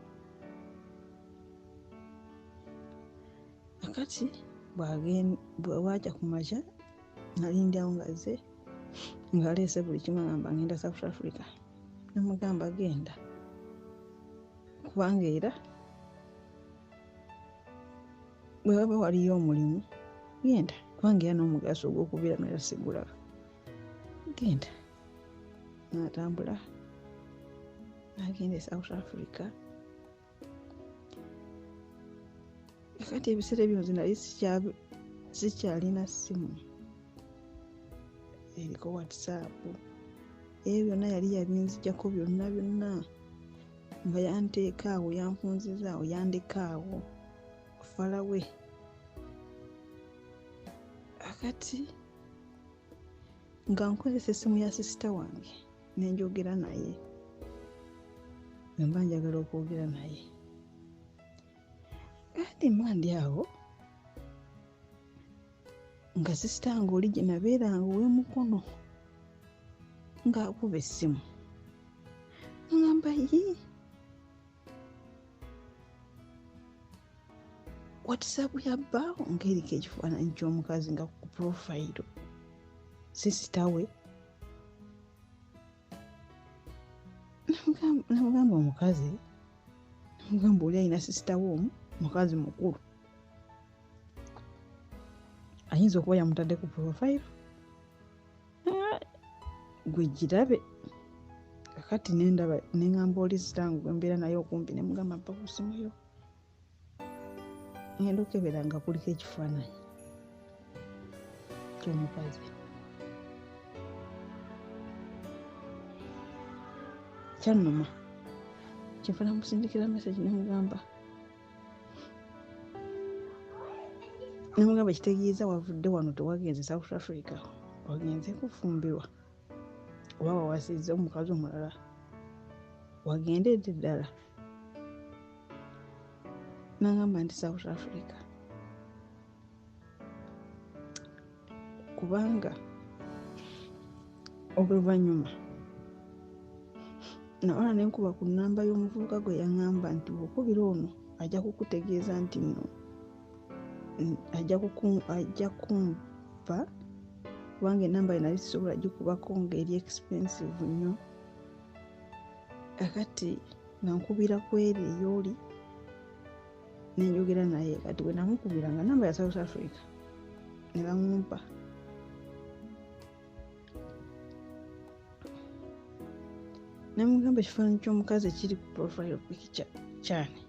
Akati bw'ajja ku makya nalindyawo ng'azze ng'aleese buli kimu, agamba ngenda South Africa. Namugamba genda, kubanga era bwe waba waliyo omulimu genda, kubanga era n'omugaso ogw'okubeera naye sigulaba, genda. N'atambula N'agenda e South Africa. Kati ebiseera ebyo nze nali sikyalina ssimu eriko WhatsApp. Ebyo byonna yali yabinzijjako byonna byonna, nga yanteeka awo, yanfunziza awo, yandeka awo falawe. Akati nga nkozesa essimu ya sisita wange ne njogera naye, bwe mba njagala okwogera naye. Kati mba ndi awo nga sisita wange oli gye nabeeranga ow'emukono ng'akuba essimu, ŋŋamba ye WhatsApp ya bbaawo ng'eriko ekifaananyi ky'omukazi nga ku purofayiro sisita we. Namugamba omukazi, namugamba oli alina sisita we omu, mukazi mukulu, ayinza okuba yamutadde ku purofayiro, gwe girabe. Kakati nendaba neŋŋamba oli sisita wange gwe mbeera naye okumpi, ne mugamba mpa ku ssimu yo. Ngenda okebera nga kuliko ekifaananyi ky'omukazi. Kyannuma, kyenva namusindikira message nemugamba kitegeeza wavudde wano tewagenze South Africa, wagenze kufumbirwa oba wawasizza omukazi omulala, wagendedde ddala. Nagamba nti South Africa, kubanga oluvannyuma nawala ne nkuba ku nnamba y'omuvubuka gwe yaŋŋamba nti bw'okubira ono ajja kukutegeeza nti nno ajja kumpa, kubanga ennamba ye nali sisobola gikubako ng'eri expensive nnyo. Kakati nga nkubira ku eri ey'oli ne njogera naye. Kati bwe namukubira nga nnamba ya South Africa ne bamumpa. Ne mugamba ekifaananyi ky'omukazi ekiri ku profile picture kyani.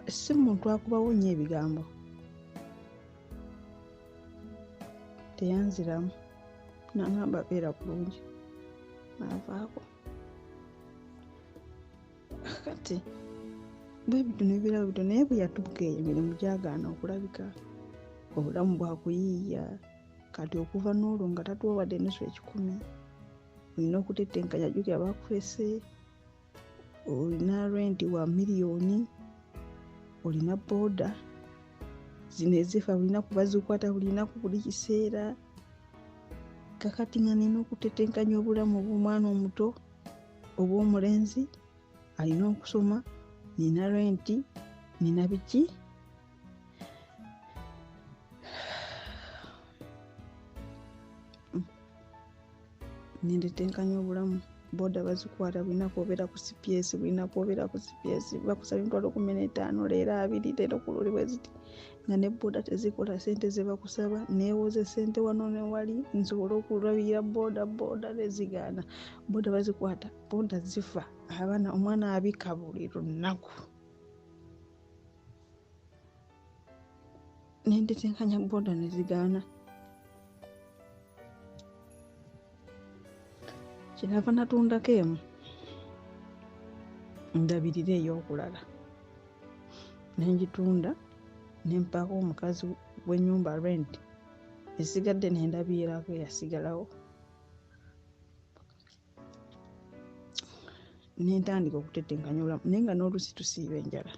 Si muntu akubawo nnyo ebigambo, teyanziramu, n'angamba beera bulungi, n'avaako. Kati bwe bityo ne bibeera bityo, naye bwe yatuuka eyo emirimu gyagaana okulabika, obulamu bwakuyiiya. Kati okuva n'olwo nga tatuwa wadde ennusu 1,000, olina okutetenkanya, jjukira bakuleese, olina renti wa miliyoni, olina booda zino ezifa buli lunaku bazikwata buli lunaku buli kiseera. Kakati nga nina okutetenkanya obulamu obw'omwana omuto obw'omulenzi, alina okusoma, nina renti, nina biki. Nendetenkanya obulamu, booda bazikwata buli lunaku, obeera ku CPS buli lunaku, obeera ku CPS bakusaba emitwalo 15, leero 20, leero ku luli bwe ziti, nga ne booda tezikola ssente ze bakusaba. Neewoze ssente wano ne wali nsobole okulabirira booda, booda tezigaana, booda bazikwata, booda zifa, abaana omwana abika buli lunaku. Nendetenkanya booda ne zigaana. Kyenava natundako emu ndabirire ey'okulala, ne ngitunda ne mpaako omukazi w'ennyumba rent, esigadde ne ndabirako eyasigalawo. Ne ntandika okutetenkanya obulamu, naye nga n'oluusi tusiiba enjala,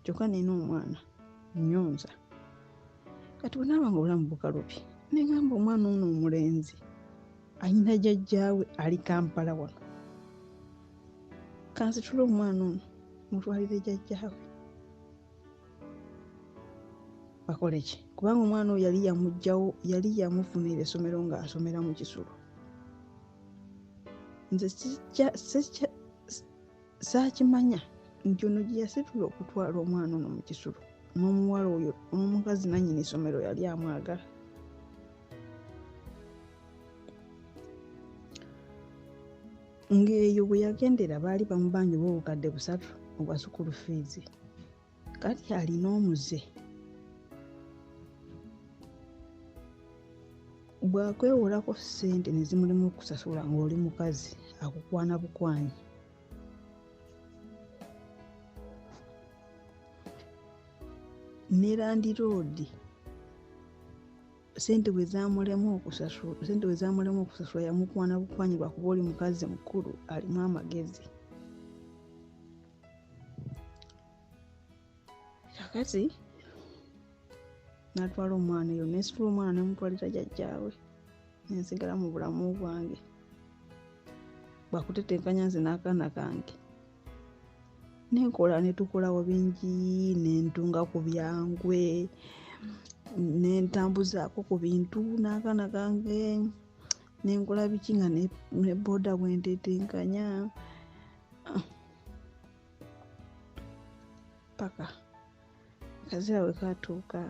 kyokka nina omwana nnyonsa. Kati bwe naaba nga obulamu bukalubye, ne ŋŋamba omwana ono omulenzi ayina jjajjaawe ali Kampala wano, kansitule omwana ono mutwalire jjajjaawe bakole ki, kubanga omwana oyo yali yamuggyawo, yali yamufunira essomero ng'asomera mu kisulo. Nze saakimanya nti ono gye yasitula okutwala omwana ono mu kisulo, n'omuwala oyo n'omukazi nannyini ssomero yali amwagala. Ng'eyo bwe yagendera baali bamubanja oba 3,000 obwa school fees. Kati alina omuze. Bw'akwewolako ssente ne zimulema okusasula ng'oli mukazi, akukwana bukwanyi. Ne landiroodi ssente bwe zaamulema okusasula, yamukwana bukwanyi lwakuba oli mukazi mukulu alimu amagezi. Kakati natwala omwana eyo, nesitula omwana nemutwalira jjajjaawe, nensigala mu bulamu bwange bwakutetenkanya nze n'akaana kange. Nenkola ne tukolawo bingi, nentunga ku byangwe, nentambuzaako ku bintu n'akaana kange, nenkola biki nga ne boda bwe ntetenkanya paka akaseera we katuuka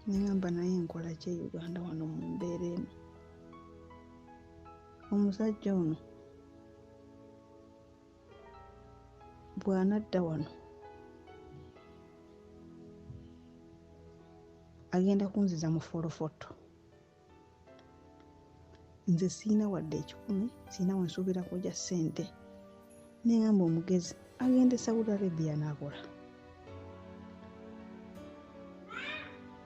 nengamba naye nkola ki e Uganda wano mu mbeera eno. Omusajja ono bw'anadda wano agenda kunziza mu folofoto. Nze siina wadde 100, siina we nsuubira kujja ssente. Nengamba omugezi agende Saudi Arabia n'akola.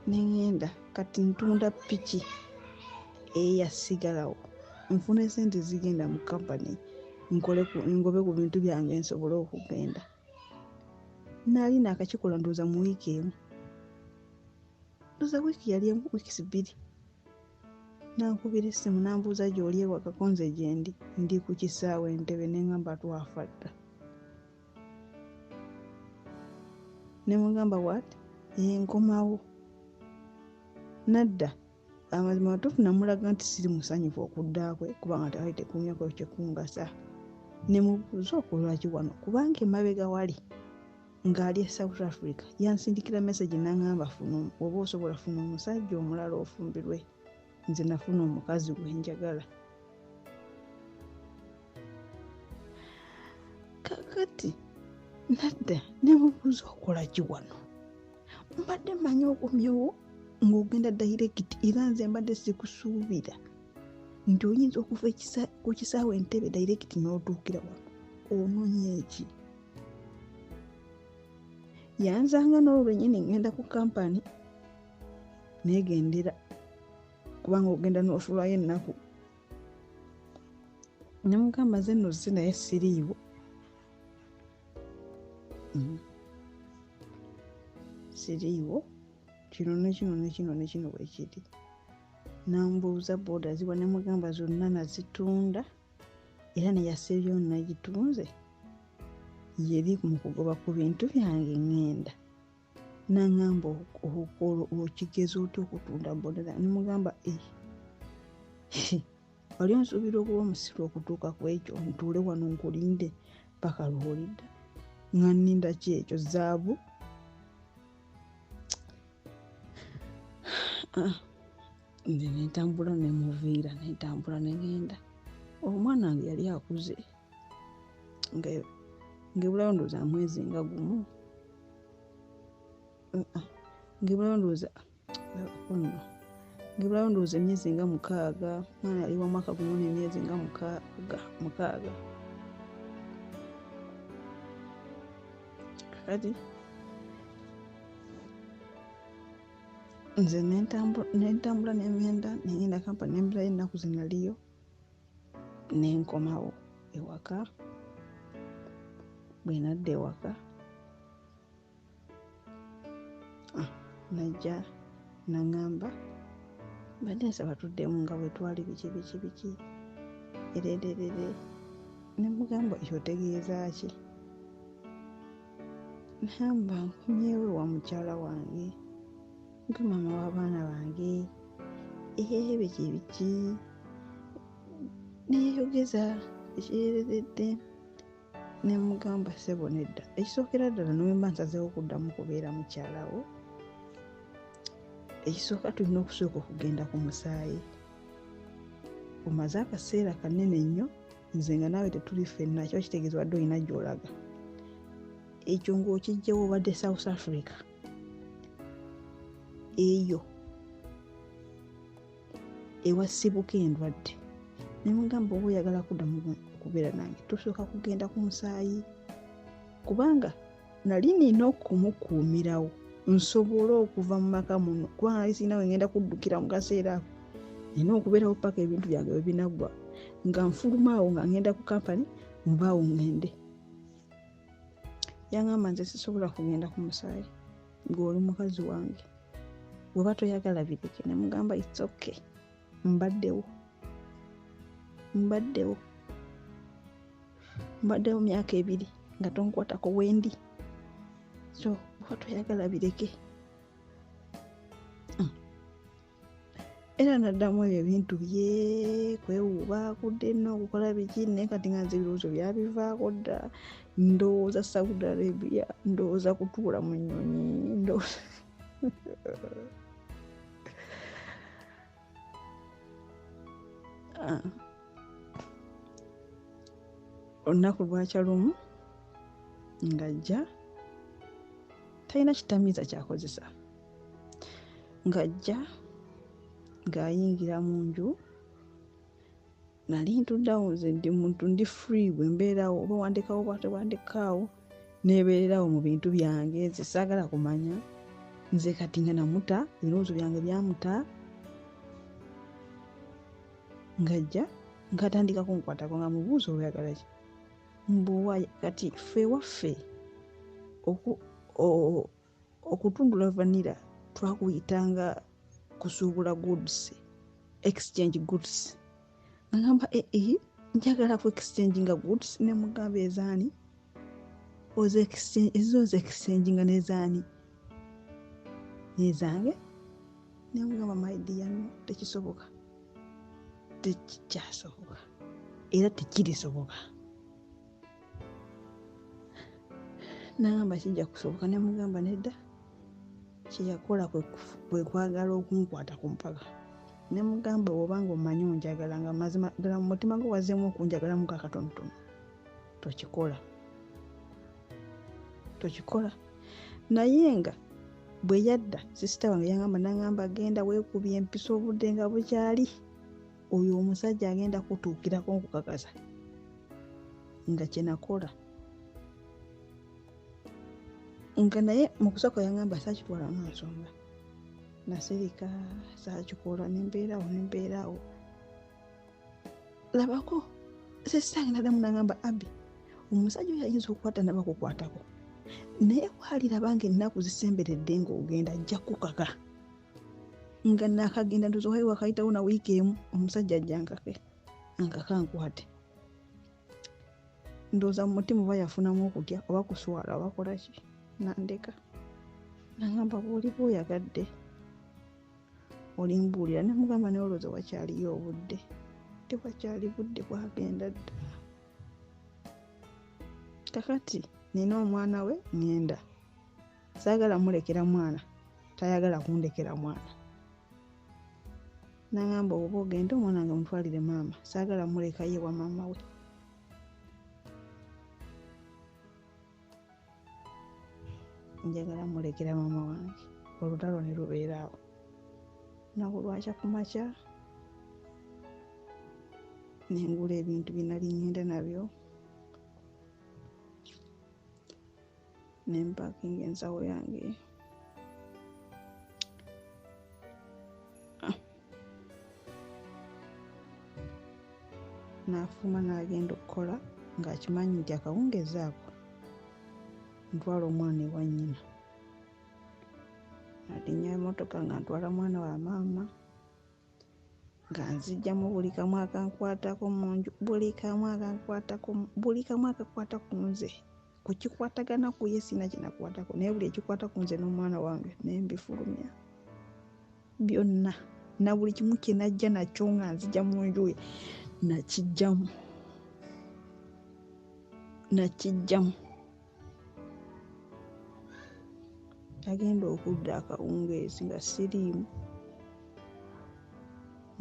Nengenda kati ntunda piki eyasigalawo, nfune ssente zigenda mu kampani, ngobe ku bintu byange nsobole okugenda. Nali naakakikola ndowooza mu wiiki emu, ndowooza wiiki yali emu, wiiki 2. Nankubira essimu n'ambuuza gy'oli ewaka ko nze gye ndi, ndi ku kisaawe Entebbe. Nengamba twafa dda. Ne mugamba what? Nkomawo. Nadda amazima matuufu namulaga nti siri musanyufu okudda kwe, kubanga tewali tekumyako kyekungasa. Ne mubuuza okulwaki wano, kubanga emabega wali ng'ali e South Africa yansindikira message n'angamba funa oba osobola funa omusajja omulala ofumbirwe, nze nafuna omukazi gwe njagala. Kakati nadda ne mubuuza okola ki wano, mbadde mmanyi okomyewo ng'ogenda direct, era nze mbadde sikusuubira nti oyinza okuva ku kisaawe Entebbe direct n'otuukira wano, onoonya eki? Yanzanga n'olwo lwennyini ngenda ku kampani neegendera, kubanga ogenda n'osulayo ennaku. Ne mugamba nze nno si naye siriiwo. Siriiwo, kino ne kino ne kino ne kino bwe kiri. Nambuuza boda ziwa, ne mugamba zonna nazitunda, era ne yaseeryo nagitunze, yeri mu kugoba ku bintu byange ŋŋenda. N'aŋŋamba okigeza otya okutunda boda? Ne mugamba wali onsuubira okuba omusiru okutuuka ku ekyo, ntuule wano nkulinde paka lw'olidda. Nga nninda ki ekyo zaabu? Nze nentambula ne muviira, nentambula ne ŋŋenda. Omwana wange yali akuze, ng'ebulayo ndowooza mwezi nga gumu, ng'ebulayo ndowooza emyezi nga 6. Omwana yali wa mwaka gumu n'emyezi nga 6. Kakati nze nentambula nengenda nengenda kampani, nembirayo ennaku ze naliyo, nenkomawo ewaka. Bwe nadda ewaka najja naŋŋamba mbadde nsaba tuddemu nga bwe twali biki biki biki erererere. Ne mugamba ekyo otegeeza ki? Namba nkomyewo ewa mukyala wange, gwe maama w'abaana bange, biki biki. Neeyogeza ekireredde. Ne mugamba ssebo nedda, ekisookera ddala ne bwe mba nsazeewo okuddamu kubeera mukyalawo, ekisooka tulina okusooka okugenda ku musaayi. Omaze akaseera kanene nnyo Nze nga naawe tetuli ffenna, kiba kitegeeza wadde olina gy'olaga. Ekyo ng'okiggyewo obadde South Africa. Eyo ewasibuka endwadde. Ne mugamba oba oyagala kuddamu okubeera nange, tusooka kugenda ku musaayi. Kubanga nali nina okumukuumirawo nsobole okuva mu maka muno, kubanga nali sirina we ngenda kuddukira mu kaseera ako. Nina okubeerawo paka ebintu byange bwe binaggwa, nga nfuluma awo nga ngenda ku kampani, nvaawo ngende. Yangamba nze sisobola kugenda ku musaayi, ng'oli mukazi wange, bw'oba toyagala bireke. Ne mugamba it's okay, mbaddewo, mbaddewo, mbaddewo myaka 2 nga tonkwatako wendi, so bw'oba toyagala bireke. Era naddamu ebyo ebintu bye kwewuuba kudde nno okukola biki, naye kati nga nze ebirowoozo byabivaako dda. Ndowooza Saudi Arabia, ndowooza kutuula mu nnyonyi, ndowooza olunaku lwakya lumu ng'ajja talina kitamiiza ky'akozesa, ng'ajja ng'ayingira mu nju. Nali ntuddeawo nze ndi muntu ndi free, bwe mbeerawo oba wandekawo oba tewandekaawo, neebeererawo mu bintu byange, nze saagala kumanya. Nze kati nga namuta, ebirowoozo byange byamuta. Ng'ajja ng'atandika kunkwatako nga mubuuza oyagala ki, mbuwa. Kati ffe waffe okutundula vanilla twakuyitanga kusuubula goods, exchange goods. Ngamba njagala ku exchange nga goods, ne mugamba ezaani ezo oze exchange nga nezaani nezange. Ne mugamba my dear, no, tekisoboka, tekikyasoboka era tekirisoboka. Nagamba kijja kusoboka, ne mugamba nedda. Kyeyakola kwe kwagala okunkwata ku mpaka. Ne mugamba bw'obanga omanyi onjagala nga mazima ddala mu mutima gwo wazzeemu okunjagalamu kakatonotono, tokikola, tokikola. Naye nga bwe yadda sisita wange yangamba, nangamba genda weekubye empiso obudde nga bukyali, oyo omusajja agenda kutuukirako nkukakasa. Nga kye nakola, nga naye mu kusooka yangamba saakitwala nga nsonga, nasirika saakikola, nembeeraawo nembeeraawo. Labako sisita wange naddamu nangamba Abby, omusajja oyo ayinza okukwata n'abakukwatako, naye bw'aliraba ng'ennaku zisemberedde ng'ogenda ajja kukaka. Nga naakagenda ndowooza wali wakayitawo na wiiki emu, omusajja ajja nkake, ankake ankwate. Ndowooza mu mutima oba yafunamu okutya oba kuswala oba kola ki, nandeka. Nangamba bw'oliba oyagadde olimbuulira. Ne mugamba naye olowooza wakyaliyo obudde, tewakyali budde, bwagenda dda. Kakati nina omwana we ŋŋenda, saagala mulekera mwana, tayagala kundekera mwana. Nangamba oba ogenda omwana wange mutwalire maama, saagala muleka ye wa maama we. Njagala mulekera maama wange. Olutalo ne lubeera awo. Lunaku lwakya ku makya ne ngula ebintu bye nali ŋŋenda nabyo, ne mpaakinga ensawo yange. N'afuluma n'agenda okukola ng'akimanyi nti akawungeezi ako ntwala omwana ewa nnyina. Nalinnya emmotoka nga ntwala mwana wa maama, nga nzijjamu buli kamu akankwatako mu nju, buli kamu akankwatako, buli kamu akakwata ku nze. Ku kikwatagana ku ye sirina kye nakwatako, naye buli ekikwata ku nze n'omwana wange ne mbifulumya byonna, na buli kimu kye najja nakyo nga nzija mu nju ye nakijjamu, nakijjamu. Agenda okudda akawungeezi nga siriimu,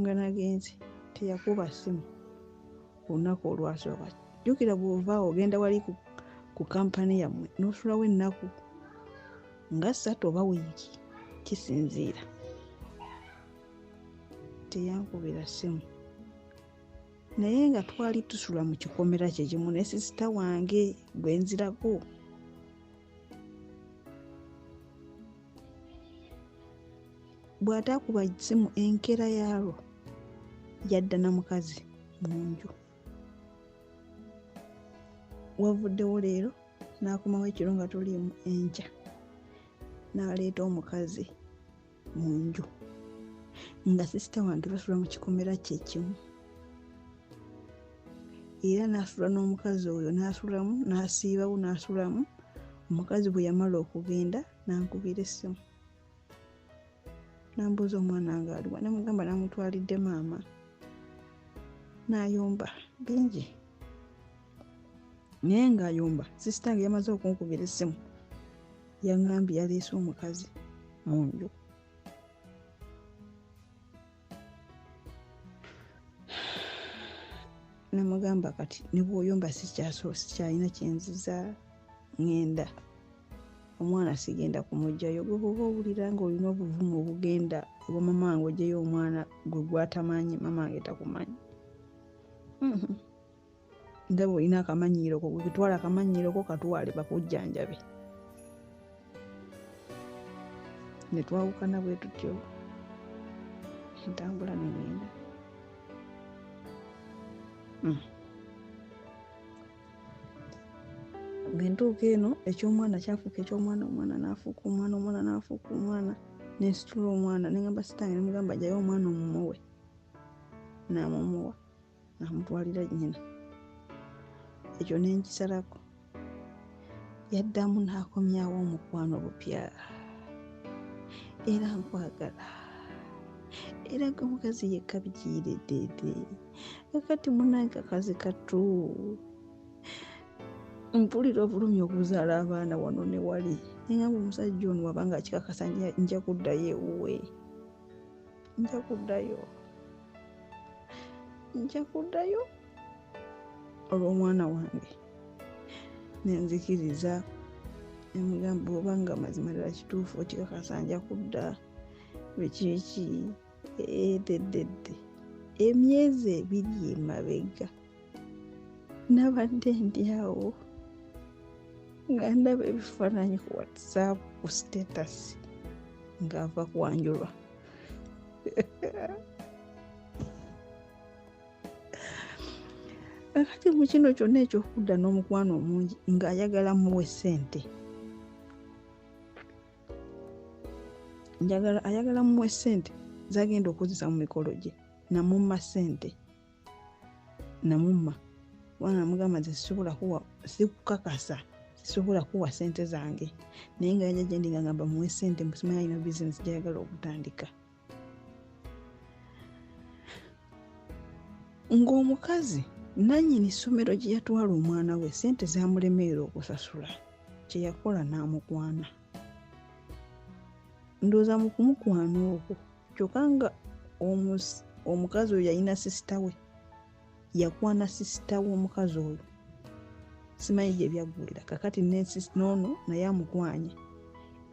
nga nagenze teyakuba ssimu Ku lunaku olwasooka, jjukira bw'ovaawo ogenda wali ku kampani yammwe n'osulawo ennaku nga 3 oba wiiki, kisinziira. Teyankubira ssimu, naye nga twali tusula mu kikomera kye kimu ne sisita wange gwe nzirako. Bw'ataakuba ssimu enkeera yaalwo yadda na mukazi mu nju. Wavuddewo leero n'akomawo ekiro nga tuliimu enkya, n'aleeta omukazi mu nju nga sisita wange basula mu kikomera kye kimu. Era n'asula n'omukazi oyo, n'asulamu, n'asiibawo, n'asulamu. Omukazi bwe yamala okugenda n'ankubira essimu, n'ambuuza omwana nga aliwa, ne mugamba namutwalidde maama. N'ayomba bingi, naye ng'ayomba sisita wange yamaze okunkubira essimu, yaŋŋambye yaleese omukazi mu nju. Namugamba kati ne bw'oyomba sikyalina kyenziza, ŋŋenda omwana sigenda kumuggyayo. Gwe bw'oba owulira ng'olina obuvumu obugenda ewa mama wange oggyeyo omwana gwe gw'atamanyi, mama wange takumanyi. Ndaba olina akamanyiiro ko, gwe twala akamanyiiro ko katwale bakujjanjabe. Ne twawukana bwe tutyo, ntambula ne ŋŋenda. Bwe ntuuka eno eky'omwana kyafuuka eky'omwana, omwana n'afuuka omwana, omwana n'afuuka omwana, ne nsitula omwana ne ŋŋamba sitange, ne mugamba ggyayo omwana omumuwe. N'amumuwa, n'amutwalira nnyina. Ekyo ne nkisalako. Yaddamu n'akomyawo omukwano bupya. Era nkwagala, era gwe mukazi yekka bikiyireddeedde. Kakati munnange kakazi kattu, mpulira obulumi okuzaala abaana wano ne wali. Ne ŋŋamba omusajja ono wabanga akikakasa nja kuddayo ewuwe, nja kuddayo, nja kuddayo olw'omwana wange. Ne nzikiriza, ne mugamba oba nga mazima ddala kituufu okikakasa nja kudda, biki biki eddedde. Emyezi 2 emabega nabadde ndi awo nga ndaba ebifaananyi ku WhatsApp ku status ng'ava kwanjulwa. Kakati mu kino kyonna eky'okudda n'omukwano omungi ng'ayagala muwe ssente, ayagala muwe ssente z'agenda okukozesa mu mikolo gye. Namumma ssente, namumma kubanga namugamba nze sisobola kuwa, sikukakasa, sisobola kuwa ssente zange, naye nga yajja gye ndi nga ngamba muwe ssente, mbu simanyi alina bizinesi gy'ayagala okutandika. Ng'omukazi nannyini ssomero gye yatwala omwana we ssente zaamulemerera okusasula, kye yakola n'amukwana. Ndowooza mu kumukwana okwo, kyokka nga omukazi oyo yalina sisita we, yakwana sisita w'omukazi oyo, simanyi gye byaggulira. Kakati n'ono naye amukwanye,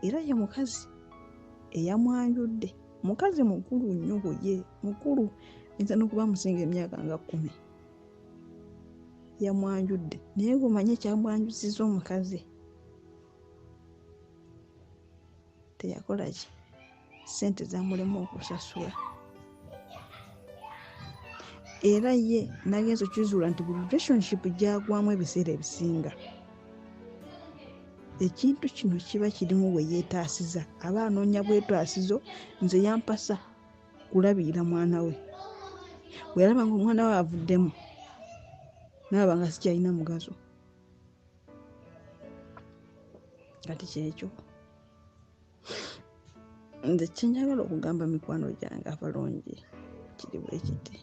era ye mukazi eyamwanjudde, mukazi mukulu nnyo ye, mukulu, ayinza n'okuba amusinga emyaka nga 10. Yamwanjudde, naye gwe ekyamwanjuzizza omukazi teyakola ki, ssente zaamulema okusasula. Era ye nagenze okukizuula nti buli relationship gy'agwamu ebiseera ebisinga ekintu kino kiba kirimu we yeetaasiza, aba anoonya bwetaasizo. Nze yampasa kulabirira mwana we, bwe yalaba ng'omwana we avuddemu n'aba nga sikyalina mugaso. Kati kyekyo nze kye njagala okugamba mikwano gyange abalungi kiri bwe kiti: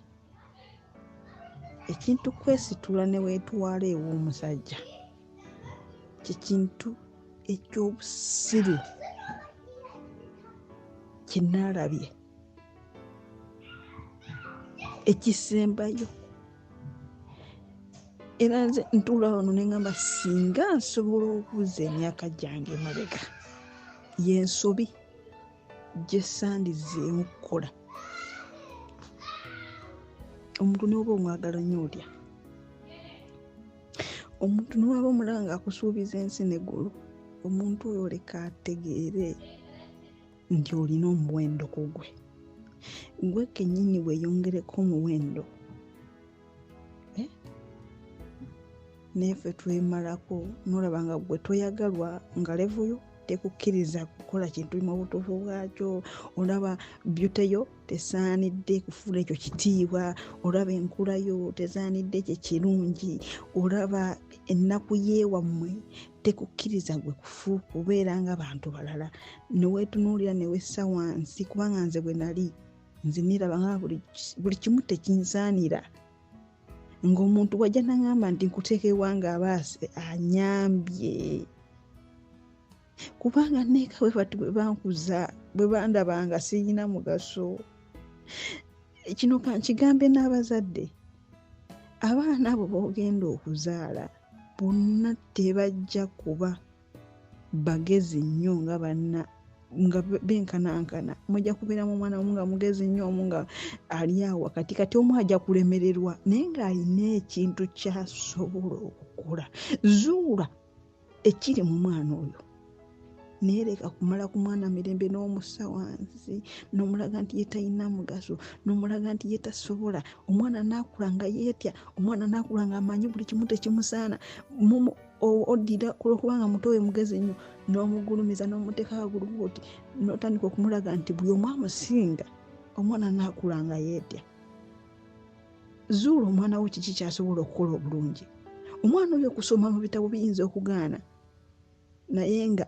ekintu kwesitula ne weetwala ew'omusajja kye kintu eky'obusiru kye naalabye ekisembayo. Era nze ntuula wano ne ŋŋamba singa nsobola okuzza emyaka gyange emabega, y'ensobi gye sandizzeemu kukola. Omuntu n'oba omwagala nnyo otya, omuntu n'oba omulaba ng'akusuubiza ensi n'eggulu, omuntu oyo oleka ategeere nti olina omuwendo ku ggwe. Ggwe kennyini weeyongereko omuwendo. Naye ffe twemalako n'olaba nga ggwe toyagalwa, nga levuyo tekukkiriza kukola kintu mu butuufu bwakyo, olaba beauty yo tesaanidde kufuula ekyo kitiibwa, olaba enkula yo tesaanidde ekyo kirungi, olaba ennaku yeewammwe tekukkiriza gwe kubeera nga bantu balala. Ne weetunuulira ne wessa wansi, kubanga nze bwe nali nze niraba nga buli kimu tekinsaanira. Ng'omuntu bw'ajja n'aŋŋamba nti nkuteeka ewange aba anyambye, kubanga neeka bwe bati bwe bankuza, bwe bandabanga sirina mugaso. Kino kankigambe n'abazadde, abaana abo b'ogenda okuzaala bonna tebajja kuba bagezi nnyo nga banna nga benkanankana. Mujja kubeeramu omwana omu nga mugezi nnyo, omu nga ali awo wakati, kati omu ajja kulemererwa naye ng'alina ekintu ky'asobola okukola. Zuula ekiri mu mwana oyo, naye leka kumala ku mwana mirembe n'omussa wansi, n'omulaga nti ye talina mugaso, n'omulaga nti ye tasobola. Omwana n'akula nga yeetya, omwana n'akula ng'amanyi buli kimu tekimusaana. Oddira olwokubanga muto we mugezi nnyo, n'omugulumiza n'omuteeka waggulu bw'oti, n'otandika okumulaga nti buli omu amusinga. Omwana n'akula nga yeetya. Zuula omwana wo kiki ky'asobola okukola obulungi. Omwana oyo okusoma mu bitabo biyinza okugaana, naye nga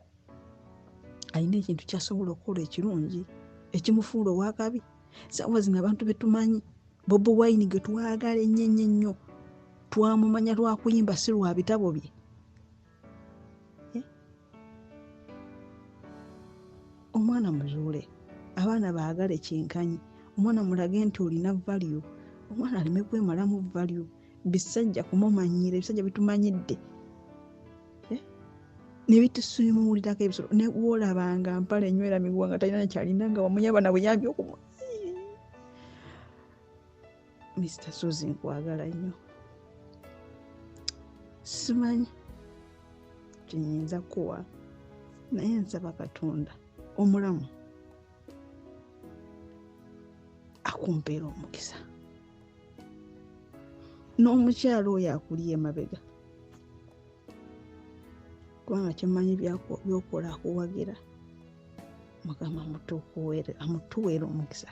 alina ekintu ky'asobola okukola ekirungi ekimufuula ow'akabi. Ssaawa zino abantu be tumanyi, Bobi Wine gwe twagala ennyo ennyo ennyo, twamumanya lwa kuyimba si lwa bitabo bye. Omwana muzuule, abaana baagale kyenkanyi, omwana mulage nti olina value, omwana aleme kwemalamu value. Bisajja kumumanyira, ebisajja bitumanyidde ne bitusiimuulirako ebisolo. Ne bw'olabanga mpale enywera miguwa nga talina kyalina, nga wamuyamba na buyambi okumu. Mr. Ssozi nkwagala nnyo, simanyi kye nnyinza kukuwa, naye nsaba Katonda omulamu akumpeera omukisa. N'omukyala oyo akuli emabega, kubanga kyemmanyi by'okola akuwagira, Mukama amutuweere omukisa.